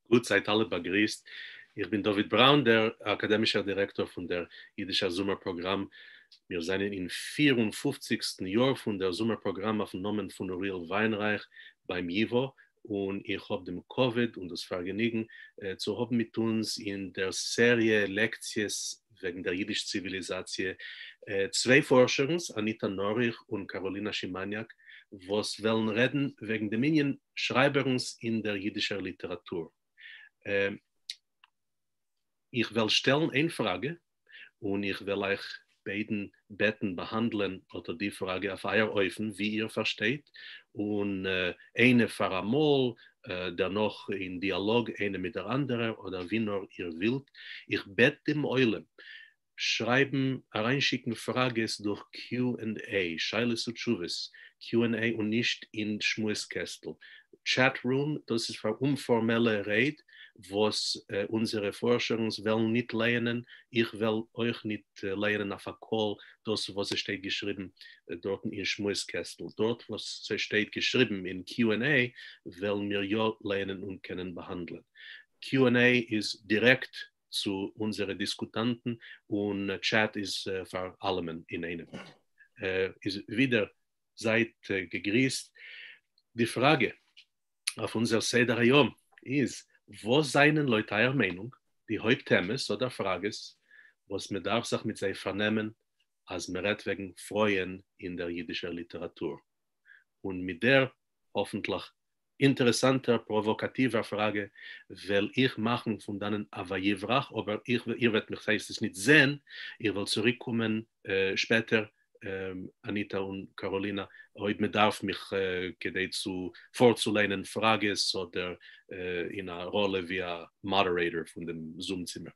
גוט, זייט אלע באגריסט. איך בין דוד בראון, דער אקאדעמישער דירעקטאר פון דער אידישער זומער פראגראם. מיר זענען אין פיר און פופציגסטן יאר פון דער זומער פראגראם אויפן נאמען פון אוריאל וויינרייך ביים ייווא, און איך האב דעם כבוד און דאס פארגעניגן צו האבן מיט אונז אין דער סעריע לעקציעס וועגן דער אידיש ציוויליזאציע צוויי פארשערנס, אניטא נאריך און קאראלינא שימאניאק, וואס וועלן רעדן וועגן דעם ענין שרייבערנס אין דער יידישער ליטעראטור. איך וועל שטעלן איין פראגע, און איך וועל אייך ביידן בעטן באהאנדלען אט די פראגע אויף אייער אופן ווי איר פארשטייט, און איינע פאר א מאל, דערנאך אין דיאלאג איינע מיט דער אנדערער, אדער ווי נאר איר ווילט. איך בעט דעם עולם שרייבן, אריינשיקן פראגעס דורך קיו ענד עי, שאלות ותשובות, קיו ענד עי און נישט אין שמועס קעסטל, טשעט רום, דאס איז פאר אומפארמעלע רייד וואס אונזערע פארשערנס וועלן ניט לייענען, איך וועל אויך ניט לייענען אויף א קול דאס וואס עס שטייט געשריבן דארטן אין שמועס קעסטל, דארט וואס ס'שטייט געשריבן אין קיו ענד עי וועלן מיר יא לייענען און קענען באהאנדלען. קיו ענד עי איז דירעקט צו אונזערע דיסקוטאנטן און טשעט איז פאר אלעמען אינאיינעם. איז ווידער זייט געגריסט. די פראגע אויף אונזער סדר היום איז, וואס זענען לויט אייער מיינונג די הויפט טעמעס אדער פראגעס וואס מען דארף זיך מיט זיי פארנעמען אז מען רעדט וועגן פרויען אין דער אידישער ליטעראטור? און מיט דער, האפנטליך, אינטערעסאנטער פראוואקאטיווער פראגע וועל איך מאכן פון דאנען א ויברח, אבער איך איר וועט מיך סייוויי ניט זען, איך וועל צוריקקומען שפעטער, אניטא און קאראלינא, אויב מען דארף מיך כדי צו פארצוליינען פראגעס אדער אין א ראלע ווי א מאדערעיטאר פון דעם זום צימער.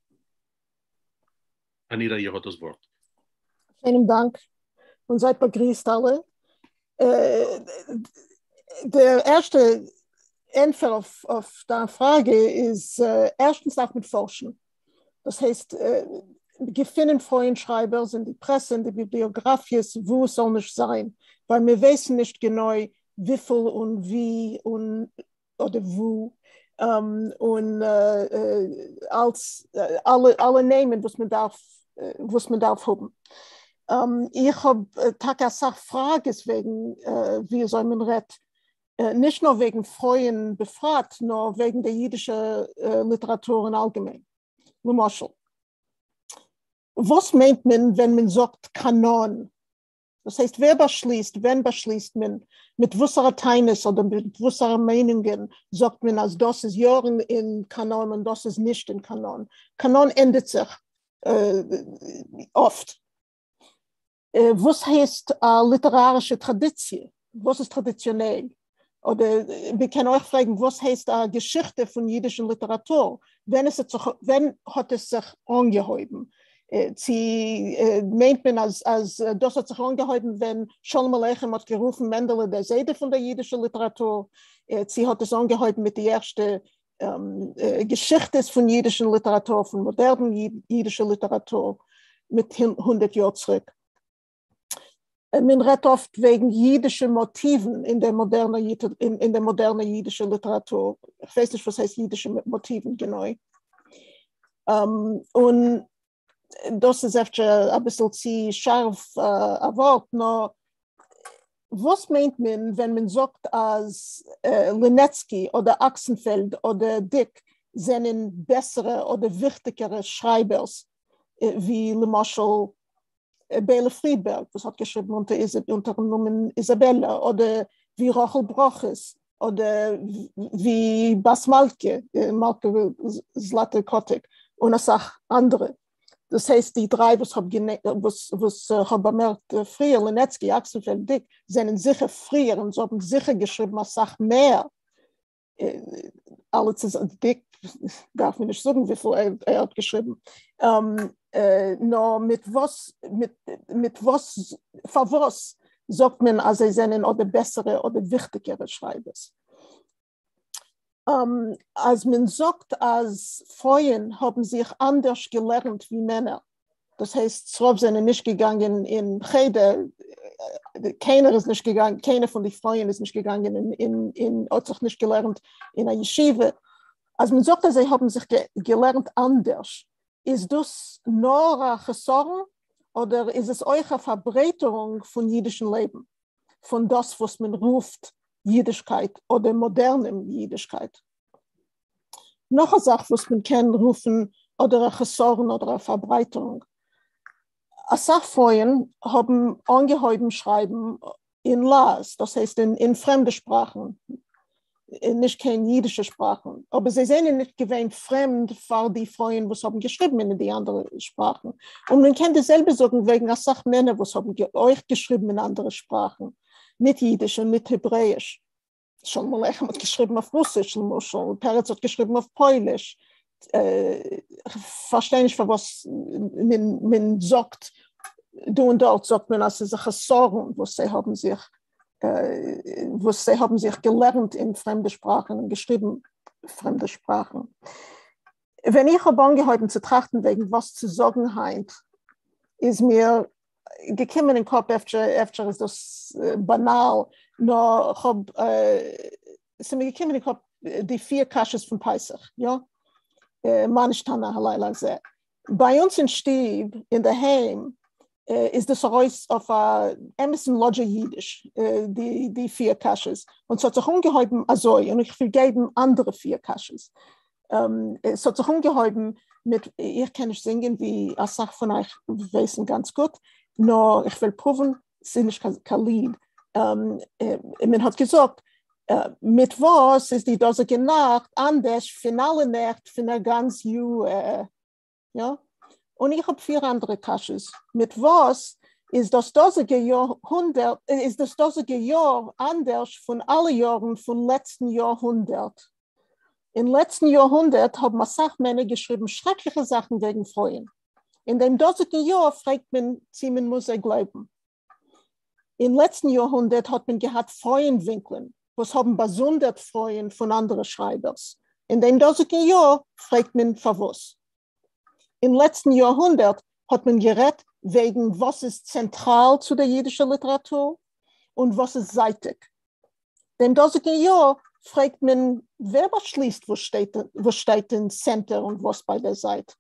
אניטא, איר האט דאס ווארט. שיינעם דאנק און זייט באגריסט אלע. דער ערשטע ענטפער אויף דיין פראגע איז, ערשטנס דארף מען פארשן, דאס הייסט געפינען פרויען שרייבערס אין די פרעסע, אין די ביבליאגראפיעס, וואו עס זאל נישט זיין, ווייל מיר ווייסן נישט גענוי וויפיל און ווי און אדער וואו, און אלס אלע נעמען וואס מען דארף וואס מען דארף האבן. איך האב טאקע אסאך פראגעס וועגן ווי אזוי מען רעדט, נישט נאר וועגן פרויען בפרט, נאר וועגן די אידישע ליטעראטור אין אלגעמיין. למשל, וואס מיינט מען ווען מען זאגט קאנאן? דאס הייסט ווער באשליסט, ווען באשליסט מען, מיט וואסערע טענות אדער מיט וואסערע מיינונגען זאגט מען אז דאס איז יא אין קאנאן און דאס איז נישט אין קאנאן. קאנאן ענדערט זיך אפט. וואס הייסט א ליטערארישע טראדיציע? וואס איז טראדיציאנעל? אדער מען קען אויך פרעגן וואס הייסט א געשיכטע פון אידישן ליטעראטור, ווען עס האט זיך ווען האט עס זיך אנגעהויבן, צו מיינט מען אז אז דאס האט זיך אנגעהויבן ווען שלום עליכם האט גערופן מענדעלע דער זיידע פון דער אידישער ליטעראטור, צו האט עס אנגעהויבן מיט די ערשטע געשיכטעס פון אידישן ליטעראטור, פון מאדערן אידישע ליטעראטור מיט הונדערט יאר צוריק. מען רעדט אפט וועגן יידישע מאטיוון אין דער מאדערנער אין דער מאדערנער יידישער ליטעראטור. איך ווייס נישט וואס הייסט יידישע מאטיוון גענוי. און דאס איז אפשר אביסל צו שארף א ווארט, נאר וואס מיינט מען ווען מען זאגט אז לינעצקי אדער אקסנפעלד אדער דיק זענען בעסערע אדער וויכטיגערע שרייבערס ווי למשל ביילע פרידבערג וואס האט געשריבן אונטער אונטערן נאמען איזאבעלא, אדער ווי רחל ברכות, אדער ווי בת מלכה, מלכה זלאטע קאטיק, און אסאך אנדערע. דאס הייסט די דריי וואס כ'האב וואס כ'האב באמערקט פריער, לינעצקי, אקסנפעלד, דיק, זענען זיכער פריער און זיי האבן זיכער געשריבן אסאך מער אלע צוזאמען, דיק דארף מען נישט זאגן וויפיל ער האט געשריבן, נאר מיט וואס, מיט וואס, פארוואס זאגט מען אז זיי זענען אדער בעסערע אדער וויכטיגערע שרייבערס? אז מען זאגט אז פרויען האבן זיך אנדערש געלערנט ווי מענער, דאס הייסט ס'רוב זענען נישט געגאנגען אין חדר, קיינער איז נישט געגאנגען, קיינער פון די פרויען איז נישט געגאנגען אין, אין, האט זיך נישט געלערנט אין א ישיבה. אז מען זאגט אז זיי האבן זיך געלערנט אנדערש, איז דאס נאר א חסרון אדער איז עס אויך א פארברייטערונג פון אידישן לעבן, פון דאס וואס מען רופט אידישקייט אדער מאדערנעם אידישקייט? נאך א זאך וואס מען קען רופן אדער א חסרון אדער א פארברייטערונג, אסאך פרויען האבן אנגעהויבן שרייבן אין לעז, דאס הייסט אין פרעמדע שפראכן, נישט קיין אידישע שפראכן, אבער זיי זענען נישט געווען פרעמד פאר די פרויען וואס האבן געשריבן אין די אנדערע שפראכן, און מען קען די זעלבע זאגן וועגן אסאך מענער וואס האבן אויך געשריבן אין אנדערע שפראכן, ניט אידיש און ניט העברעאיש. שלום עליכם האט געשריבן אויף רוסיש למשל, פרץ האט געשריבן אויף פויליש, איך פארשטיי נישט פארוואס מען זאגט דא און דארט זאגט מען אז ס'איז א חסרון וואס זיי האבן זיך וואס זיי האבן זיך געלערנט אין פרעמדע שפראכן און געשריבן פרעמדע שפראכן. ווען איך האב אנגעהויבן צו טראכטן וועגן וואס צו זאגן היינט איז מיר געקומען אין קאפ אפשר אפשר איז דאס באנאל נאר כ'האב ס'איז מיר געקומען אין קאפ די פיר קשיות פון פסח יא מה נשתנה הלילה הזה ביי אונז אין שטוב אינדערהיים איז דאס ארויס אויף א אמת'ן לאדזשער אידיש די די פיר קשיות און ס'האט זיך אנגעהויבן אזוי און איך וויל געבן אנדערע פיר קשיות עס האט זיך אנגעהויבן מיט, איך קען נישט זינגען ווי אסאך פון אייך ווייסן גאנץ גוט, נאר איך וועל פרואוון, ס'איז נישט קיין ליד, מען האט געזאגט, מיט וואס איז די דאזיגע נאכט אנדערש פון אלע נעכט פון א גאנץ יאר? יא? און איך האב פיר אנדערע קשיות, מיט וואס איז דאס דאזיגע יאר איז דאס דאזיגע יאר אנדערש פון אלע יארן פון לעצטן יאר הונדערט? אין לעצטן יאר הונדערט האבן אסאך מענער געשריבן שרעקליכע זאכן וועגן פרויען. אין דעם דאזיגן יאר פרעגט מען צי מען מוז זיי גלייבן. אין לעצטן יאר הונדערט האט מען געהאט פרויען ווינקלען וואס האבן באזונדערט פרויען פון אנדערע שרייבערס. אין דעם דאזיגן יאר פרעגט מען פארוואס. אין לעצטן יאר הונדערט האט מען גערעדט וועגן וואס איז צענטראל צו דער אידישער ליטעראטור און וואס איז זייטיג. דעם דאזיגן יאר פרעגט מען ווער באשליסט וואס שטייט אין צענטער און וואס ביי דער זייט.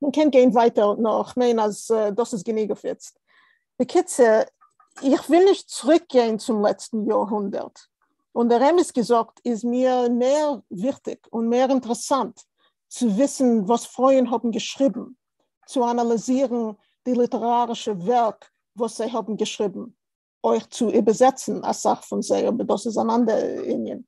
מען קען גיין ווייטער נאר כ'מיין אז דאס איז גענוג אויף איצט. בקיצור, איך וויל נישט צוריק גיין צום לעצטן יאר הונדערט, און דער אמת געזאגט איז מיר מער וויכטיג און מער אינטערעסאנט צו וויסן וואס פרויען האבן געשריבן, צו אנאליזירן די ליטערארישע ווערק וואס זיי האבן געשריבן, אויך צו איבערזעצן אסאך פון זיי, אבער דאס איז אן אנדער ענין.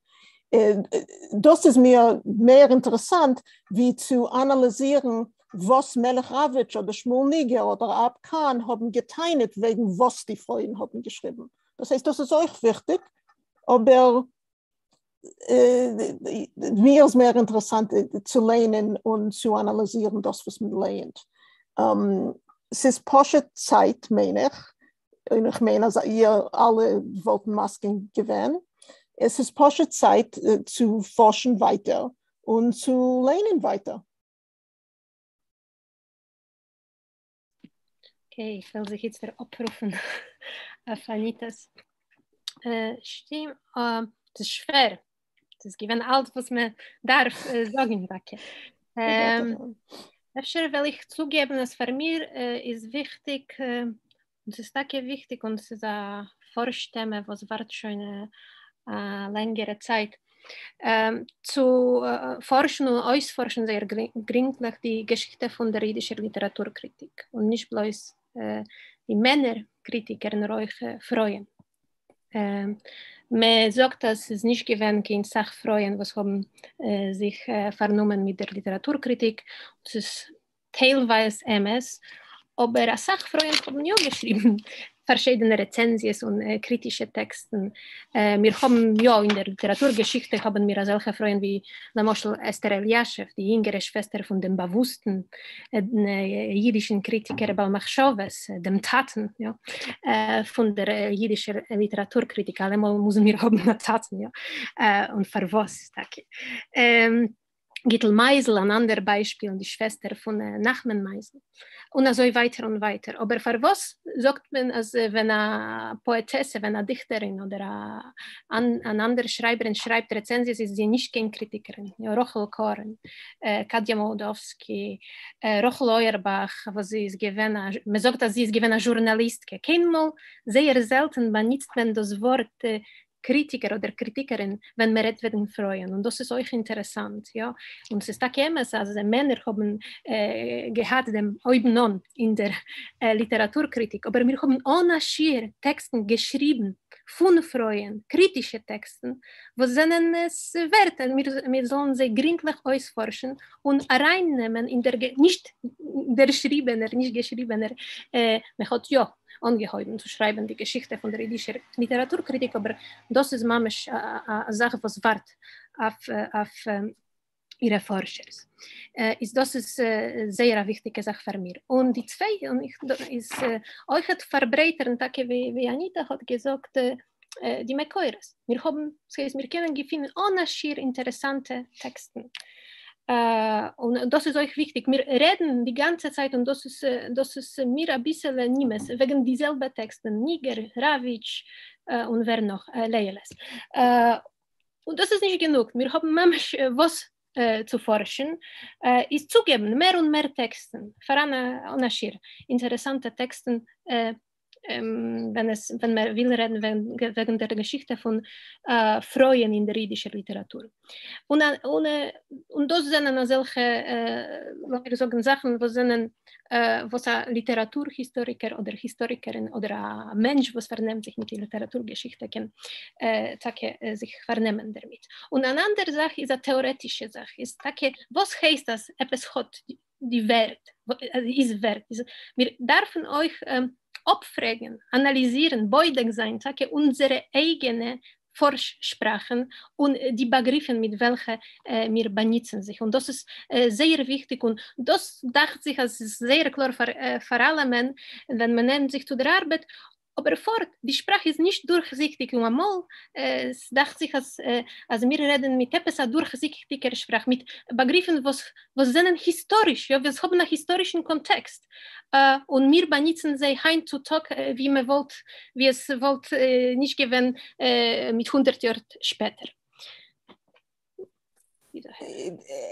דאס איז מיר מער אינטערעסאנט ווי צו אנאליזירן וואס מלך ראוויטש אדער שמואל ניגער אדער אב קאהן האבן גע'טענה'ט וועגן וואס די פרויען האבן געשריבן. דאס הייסט דאס איז אויך וויכטיג, אבער מיר איז מער אינטערעסאנט צו לייענען און צו אנאליזירן דאס וואס מען לייענט. ס'איז פשוט צייט מיין איך, און איך מיין אז איר אלע וואלטן מסכים געווען, עס איז פשוט צייט צו פארשן ווייטער און צו לייענען ווייטער. Okay, איך וועל זיך איצטער אפרופן אויף אניטא'ס שטים. ס'איז שווער. ס'איז געווען אלץ וואס מען דארף זאגן טאקע. אפשר וועל איך צוגעבן אז פאר מיר איז וויכטיג, און ס'איז טאקע וויכטיג און ס'איז א פארש-טעמע וואס ווארט שוין א לענגערע צייט, צו פארשן און אויספארשן זייער גרינטליך די געשיכטע פון דער אידישער ליטעראטור-קריטיק, און נישט בלויז די מענער קריטיקער נאר אויך פרויען. מען זאגט אז ס'איז נישט געווען קיין סך פרויען וואס האבן זיך פארנומען מיט דער ליטעראטור-קריטיק, ס'איז טיילווייז אמת, אבער אסאך פרויען האבן יא געשריבן פארשידענע רעצענזיעס און קריטישע טעקסטן. מיר האבן יא, אין דער ליטעראטור געשיכטע האבן מיר אזעלכע פרויען ווי למשל אסתר אלישיב, די יונגערע שוועסטער פון דעם באוואוסטן אידישן קריטיקער בעל מחשבות, דעם טאטן יא, פון דער אידישער ליטעראטור קריטיק, אלעמאל מוזן מיר האבן א טאטן יא, און פארוואס טאקע? גיטל מייזל, אן אנדער ביישפיל, די שוועסטער פון נחמן מייזל, און אזוי ווייטער און ווייטער. אבער פארוואס זאגט מען אז ווען א פאעטעסע, ווען א דיכטערין אדער אן אנדער שרייבערין שרייבט רעצענזיעס איז זי נישט קיין קריטיקערין? יא, רחל קארן, קאדיע מאלדאווסקי, רחל אויערבאך, וואס זי איז געווען א, מען זאגט אז זי איז געווען א זשורנאליסטקע. קיינמאל, זייער זעלטן באנוצט מען דאס ווארט קריטיקער אדער קריטיקערין ווען מען רעדט וועגן פרויען, און דאס איז אויך אינטערעסאנט, יא, און ס'איז טאקע אמת אז מענער האבן געהאט דעם אויבנאן אין דער ליטעראטור קריטיק, אבער מיר האבן אן א שיעור טעקסטן געשריבן פון פרויען, קריטישע טעקסטן, וואס זענען עס ווערט אז מיר זאלן זיי גרינטליך אויספארשן און ארייננעמען אין דער נישט דערשריבענער, נישט געשריבענער, מען האט יא אנגעהויבן צו שרייבן די געשיכטע פון דער אידישער ליטעראטור קריטיק, אבער דאס איז ממש א זאך וואס ווארט אויף אירע פארשערס. איז דאס איז זייער א וויכטיגע זאך פאר מיר. און די צוויי איז אויכעט פארברייטערן טאקע ווי אניטא האט געזאגט די מקורות. מיר האבן, ס'הייסט מיר קענען געפינען אן א שיעור אינטערעסאנטע טעקסטן. און דאס איז אויך וויכטיג, מיר רעדן די גאנצע צייט און דאס איז דאס איז מיר אביסעלע נימאס וועגן די זעלבע טעקסטן, ניגער, ראוויטש, און ווער נאך, לעיעלעס. און דאס איז נישט גענוג, מיר האבן ממש וואס צו פארשן, איז צוגעבן מער און מער טעקסטן, פאראן אן א שיעור אינטערעסאנטע טעקסטן ווען עס ווען מען וויל רעדן וועגן דער געשיכטע פון פרויען אין דער אידישער ליטעראטור. און און און דאס זענען אזעלכע לאמיר זאגן זאכן וואס זענען וואס א ליטעראטור היסטאריקער אדער היסטאריקערין אדער א מענטש וואס פארנעמט זיך מיט די ליטעראטור געשיכטע קען טאקע זיך פארנעמען דערמיט. און אן אנדער זאך איז א טעארעטישע זאך, איז טאקע וואס הייסט אז עפעס האט די ווערט, איז ווערט, מיר דארפן אויך אפפרעגן, אנאליזירן, בודק זיין טאקע אונזערע אייגענע פארש שפראכן און די באגריפן מיט וועלכע מיר באנוצן זיך, און דאס איז זייער וויכטיג, און דאס דאכט זיך אז ס'איז זייער קלאר פאר אלעמען ווען מ'נעמט זיך צו דער ארבעט, אבער פארט, די שפראך איז נישט דורכזיכטיג און אמאל דאכט זיך אז אז מיר רעדן מיט עפעס א דורכזיכטיגער שפראך, מיט באגריפן וואס וואס זענען היסטאריש, יא, וואס האבן א היסטארישן קאנטעקסט, און מיר באנוצן זיי היינט צו טאג ווי מען וואלט ווי עס וואלט נישט געווען מיט הונדערט יאר שפעטער.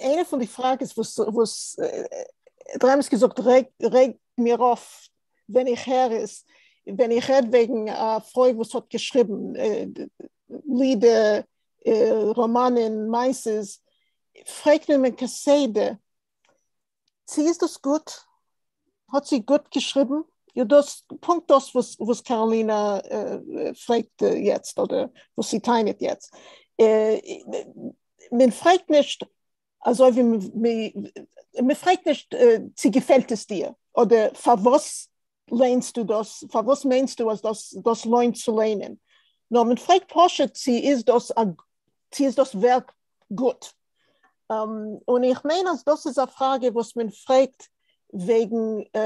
איינע פון די פראגעס וואס וואס דער אמת געזאגט רעגט מיר אויף ווען איך הער איז ווען איך רעד וועגן א פרוי וואס האט געשריבן לידער, ראמאנען, מעשות, פרעגט מען מיר כסדר צי איז דאס גוט? האט זי גוט געשריבן? יא דאס פונקט דאס וואס וואס קאראלינא פרעגט יעצט אדער וואס זי טענה'ט יעצט. מען פרעגט נישט אזוי ווי מען פרעגט נישט צי געפעלט עס דיר אדער פארוואס ליינסטו דאס, פארוואס מיינסטו אז דאס דאס לוינט צו ליינען, נאר מען פרעגט פשוט צי איז דאס א צי איז דאס ווערק גוט. און איך מיין אז דאס איז א פראגע וואס מען פרעגט וועגן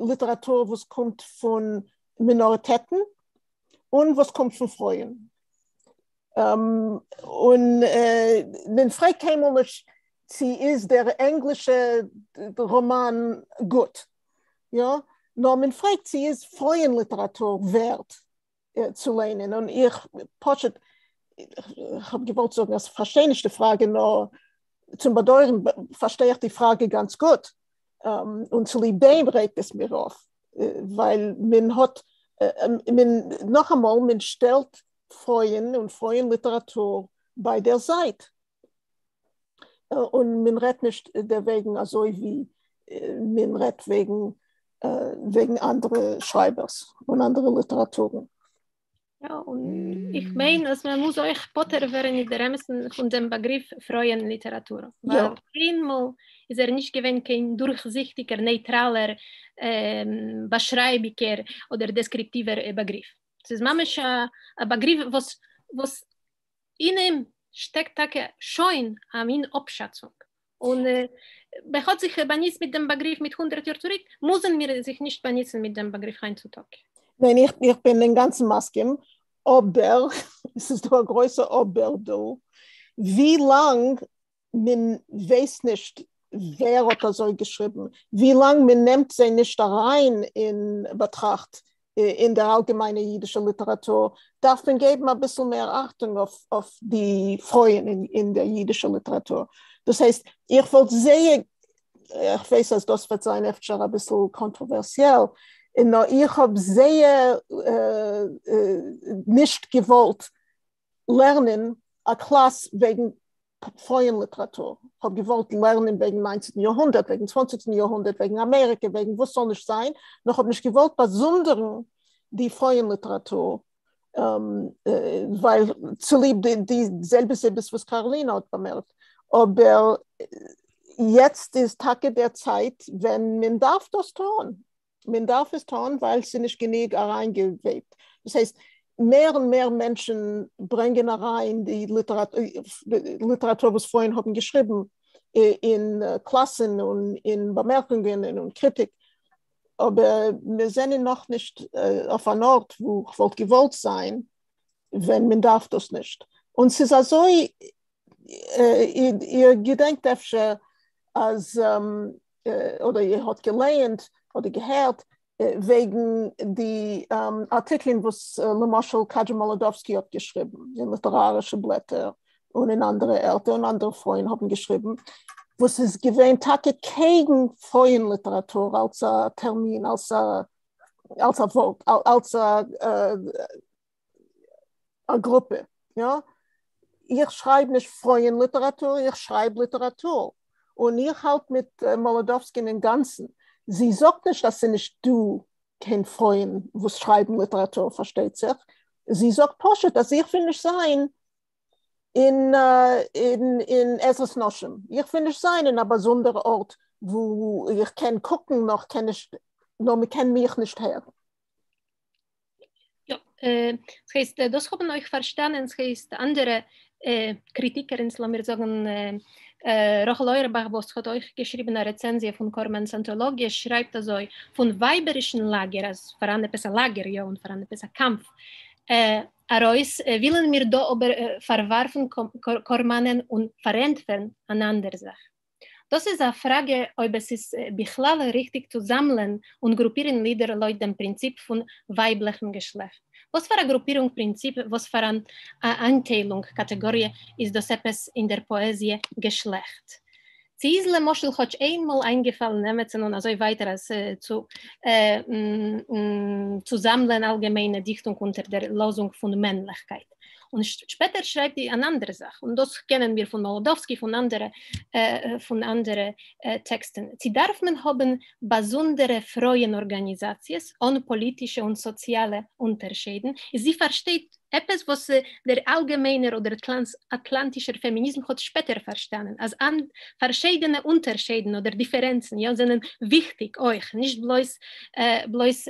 ליטעראטור וואס קומט פון מינאריטעטן און וואס קומט פון פרויען. און מען פרעגט קיינמאל נישט צי איז דער ענגלישע ראמאן גוט, יא, נאר מען פרעגט צי איז פרויען ליטעראטור ווערט צו ליינען, און איך פשוט, איך האב געוואלט זאגן אז כ'פארשטיי נישט די פראגע, נאר צום באדויערן פארשטיי איך די פראגע גאנץ גוט, און צוליב דעם רעגט עס מיר אויף, ווייל מען האט, מען, נאכאמאל, מען שטעלט פרויען און פרויען ליטעראטור ביי דער זייט, און מען רעדט נישט דערוועגן אזוי ווי מען רעדט וועגן וועגן אנדערע שרייבערס און אנדערע ליטעראטורן. יא, און איך מיין אז מען מוז אויך פטור ווערן אין דער אמת'ן פון דעם באגריף פרויען ליטעראטור, ווייל קיינמאל איז ער נישט געווען קיין דורכזיכטיגער נייטראלער באשרייביגער אדער דעסקריפטיווער באגריף. ס'איז ממש א באגריף וואס וואס אין אים שטעקט טאקע שוין א מין אפשאצונג, און מען האט זיך באנוצט מיט דעם באגריף מיט הונדרעט יאר צוריק, מוזן מיר זיך נישט באנוצן מיט דעם באגריף היינט צו טאג. ניין, איך בין אינגאנצן מסכים, אבער, עס איז דא א גרויסע אבער דא, ווי לאנג מען ווייסט נישט ווער האט אזוי געשריבן, ווי לאנג מען נעמט זיי נישט אריין אין באטראכט אין דער אלגעמיינער אידישער ליטעראטור, דארף מען געבן אביסל מער אכטונג אויף די פרויען אין דער אידישער ליטעראטור. דאס הייסט, איך וואלט זייער, איך ווייס אז דאס וועט זיין אפשר אביסל קאנטראווערסיעל, נאר איך האב זייער נישט געוואלט לערנען א קלאס וועגן פרויען ליטעראטור, כ'האב געוואלט לערנען וועגן ניינצנטן יארהונדערט, וועגן צוואנציגסטן יארהונדערט, וועגן אמעריקע, וועגן וואס זאל נישט זיין, נאר כ'האב נישט געוואלט באזונדערן די פרויען ליטעראטור, ווייל צוליב די זעלבע סיבות וואס קאראלינא האט באמערקט, אבער יעצט איז טאקע דער צייט ווען מען דארף דאס טון, מען דארף עס טון ווייל ס'איז נישט גענוג אריינגעוועבט, דאס הייסט מער און מער מענטשן ברענגען אריין די ליטעראטור וואס פרויען האבן געשריבן אין קלאסן און אין באמערקונגען און קריטיק, אבער מיר זענען נאכנישט אויף אן ארט וואו כ'וואלט געוואלט זיין ווען מען דארף דאס נישט, און ס'איז אזוי, איר געדענקט אפשר אז אדער איר האט געלייענט אדער געהערט וועגן די ארטיקלען וואס למשל קאדזשע מאלאדאווסקי האט געשריבן אין ליטערארישע בלעטער און אין אנדערע ערטער און אנדערע פרויען האבן געשריבן וואס איז געווען טאקע קעגן פרויען ליטעראטור אלס א טערמין אלס א אלס א ווארט אלס א א גרופע, יא? איך שרייב נישט פרויען ליטעראטור, איך שרייב ליטעראטור, און איך האלט מיט מאלאדאווסקין אינגאנצן, זי זאגט נישט אז ס'נישט דא קיין פרויען וואס שרייבן ליטעראטור פארשטייט זיך, זי זאגט פשוט אז איך וויל נישט זיין אין אין עזרת נשים, איך וויל נישט זיין אין א באזונדערע ארט וואו איך קען קוקן נאר כ'קען נישט, נאר מ'קען מיך נישט הערן. יא, ס'הייסט דאס האבן אויך פארשטאנען, ס'הייסט אנדערע קריטיקערינס, לאמיר זאגן רחל אויערבאך וואס האט אויך געשריבן א רעצענזיע פון קארמאן'ס אנטאלאגיע שרייבט אזוי, פון ווייבערישן לאגער, אז פאראן עפעס א לאגער, יא, און פאראן עפעס א קאמף ארויס, ווילן מיר דא אבער פארווארפן קארמאנען און פארענטפערן אן אנדער זאך. דאס איז א פראגע אויב עס איז בכלל ריכטיג צו זאמלען און גרופירן לידער לויט דעם פרינציפ פון ווייבליכן געשלעכט. וואס פאר א גרופירונג פרינציפ, וואס פאר אן איינטיילונג קאטעגאריע איז דאס עפעס אין דער פאעזיע געשלעכט? צי איז למשל כאטש איינמאל איינגעפאלן עמעצן און אזוי ווייטער אז צו צו זאמלען אלגעמיינע דיכטונג אונטער דער לאזונג פון מענליכקייט? און שפעטער שרייבט זי אן אנדערע זאך, און דאס קענען מיר פון מאלאדאווסקי פון אנדערע פון אנדערע טעקסטן, צי דארף מען האבן באזונדערע פרויען ארגאניזאציעס אן פאליטישע און סאציאלע אונטערשיידן, איז זי פארשטייט עפעס וואס דער אלגעמיינער אדער טראנס-אטלאנטישער פעמיניזם האט שפעטער פארשטאנען, אז פארשיידענע אונטערשיידן אדער דיפערענצן יא זענען וויכטיג אויך, נישט בלויז בלויז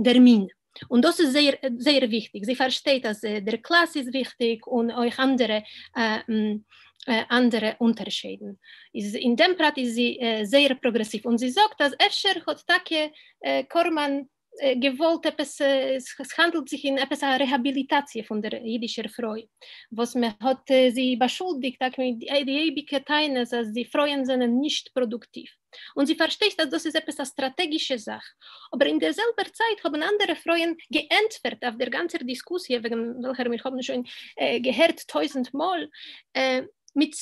דער מין. און דאס איז זייער זייער וויכטיג, זי פארשטייט אז דער קלאס איז וויכטיג און אויך אנדערע אנדערע אונטערשיידן, איז אין דעם פרט איז זי זייער פראגרעסיוו, און זי זאגט אז אפשר האט טאקע קארמאן געוואלט עפעס, עס האנדלט זיך אין עפעס א רעהאביליטאציע פון דער אידישער פרוי, וואס מען האט זי באשולדיגט טאקע מיט די אייביגע טענות אז די פרויען זענען נישט פראדוקטיוו. און זי פארשטייט אז דאס איז עפעס א סטראטעגישע זאך, אבער אין דער זעלבער צייט האבן אנדערע פרויען געענטפערט אויף דער גאנצער דיסקוסיע וועגן וועלכער מיר האבן שוין געהערט טויזנט מאל, מיט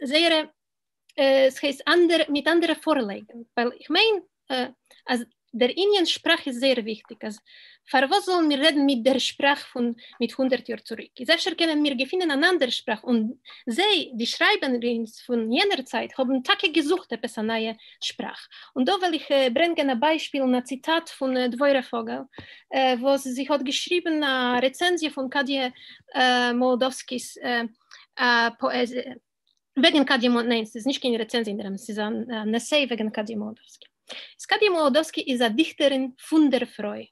זייערע, ס'הייסט אנדערע, מיט אנדערע פארלייגן, ווייל איך מיין אז דער ענין שפראך איז זייער וויכטיג, אז פארוואס זאלן מיר רעדן מיט דער שפראך פון מיט הונדערט יאר צוריק, איז אפשר קענען מיר געפינען אן אנדער שפראך, און זיי, די שרייבערינס פון יענער צייט, האבן טאקע געזוכט עפעס א נייע שפראך. און דא וועל איך ברענגען א ביישפיל און א ציטאט פון דבורה פאגעל, וואס זי האט געשריבן א רעצענזיע פון קאדיע מאלאדאווסקי'ס פאעזיע, וועגן קאדיע מאלאדאווסקי, ניין, ס'איז נישט קיין רעצענזיע אין דער אמת, ס'איז אן עסיי וועגן קאדיע מאלאדאווסקי. איז קאדיע מאלאדאווסקי איז א דיכטערין פון דער פרוי.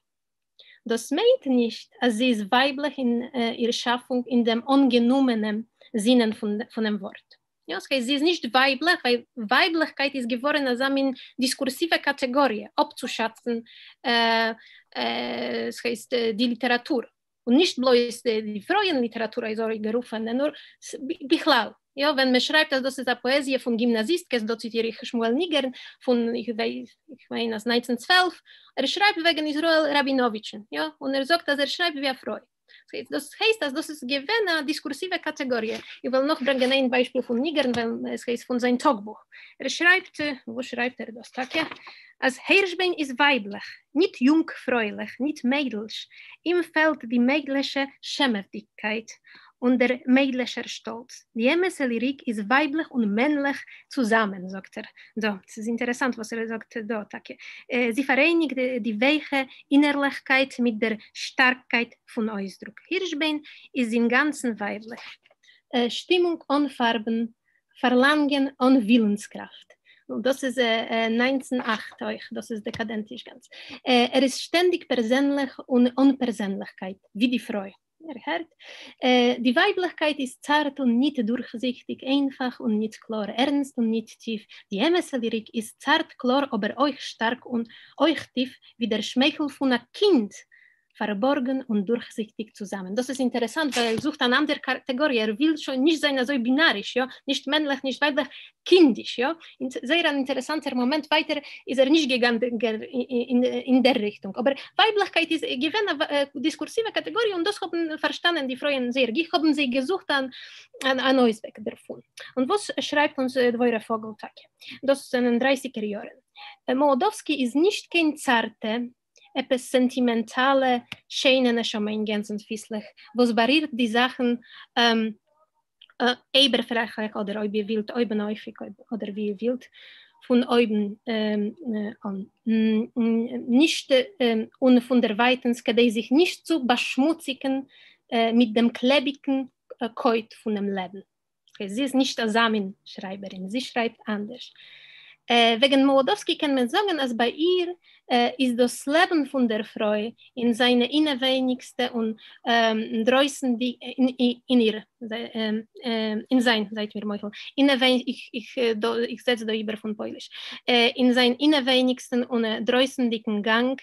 דאס מיינט נישט אז זי איז ווייבליך אין איר שאפונג אין דעם אנגענומענעם זינען פונעם ווארט. יא, ס'הייסט זי איז נישט ווייבליך ווייל ווייבליכקייט איז געווארן אזא מין דיסקורסיווע קאטעגאריע אפצושאצן ס'הייסט די ליטעראטור. און נישט בלויז די פרויען ליטעראטור אזוי גערופענע, נאר בכלל, יא, ווען מען שרייבט אז דאס איז א פאעזיע פון גימנאזיסטקעס, דא ציטיר איך שמואל ניגערן פון, איך מיין אז 1912, ער שרייבט וועגן ישראל ראבינאוויטשן, יא, און ער זאגט אז ער שרייבט ווי א פרוי. דאס הייסט אז דאס איז געווען א דיסקורסיווע קאטעגאריע. איך וועל נאך ברענגען איין ביישפיל פון ניגערן, ווייל עס הייסט פון זיין טאגבוך. ער שרייבט, וואו שרייבט ער דאס טאקע? אז הירשביין איז ווייבלעך, ניט יונגפרוילעך, ניט מיידלש, אים פעלט די מיידלעשע שעמעוודיגקייט און דער מיידלעשער שטאלץ. די אמת'ע ליריק איז ווייבלעך און מענלעך צוזאמען, זאגט ער דא. ס'איז אינטערעסאנט וואס ער זאגט דא טאקע. זי פאראייניגט די ווייכע אינערלעכקייט מיט דער שטארקקייט פון אויסדרוק. הירשביין איז אינגאנצן ווייבלעך. שטימונג אן פארבן, פארלאנגען אן ווילנסקראפט. דאס איז 1908 אויך, דאס איז דעקאדענטיש גאנץ. ער איז שטענדיג פערזענליך און אן פערזענליכקייט, ווי די פרוי. איר הערט? די ווייבליכקייט איז צארט און ניט דורכזיכטיג, איינפאך און ניט קלאר, ערנסט און ניט טיף. די אמת'ע ליריק איז צארט, קלאר, אבער אויך שטארק און אויך טיף, ווי דער שמייכל פון א קינד פארבארגן און דורכזיכטיג צוזאמען. דאס איז אינטערעסאנט ווייל ער זוכט אן אנדער קאטעגאריע, ער וויל שוין נישט זיין אזוי בינאריש, יא, נישט מענליך נישט ווייבליך, קינדיש, יא. זייער אן אינטערעסאנטער מאמענט, ווייטער איז ער נישט געגאנגען אין דער ריכטונג, אבער ווייבליכקייט איז געווען א דיסקורסיווע קאטעגאריע און דאס האבן פארשטאנען די פרויען זייער גיך, האבן זיי געזוכט אן אויסוועג דערפון. און וואס שרייבט אונז דבורה פאגעל טאקע? דאס זענען דרייסיגער יארן. מאלאדאווסקי איז נישט קיין צארטע, עפעס סענטימענטאלע שיינע נשמה אין גענזן פיסלעך וואס בארירט די זאכן אייבערפלעכליך אדער אויב איר ווילט אויבנאויפיג אדער ווי איר ווילט פון אויבן אן נישט און פון דערווייטענס כדי זיך נישט צו באשמוציגן מיט דעם קלעביגן קויט פונעם לעבן. זי איז נישט אזא מין שרייבערין, זי שרייבט אנדערש. וועגן מאלאדאווסקי קען מען זאגן אז ביי איר איז דאס לעבן פון דער פרוי אין זיינע אינעווייניגסטע און דרויסנדי אין איר אין זיין, זייט מיר מוחל, איך זעץ דא איבער פון פויליש, אין זיין אינעווייניגסטן און דרויסנדיגן גאנג,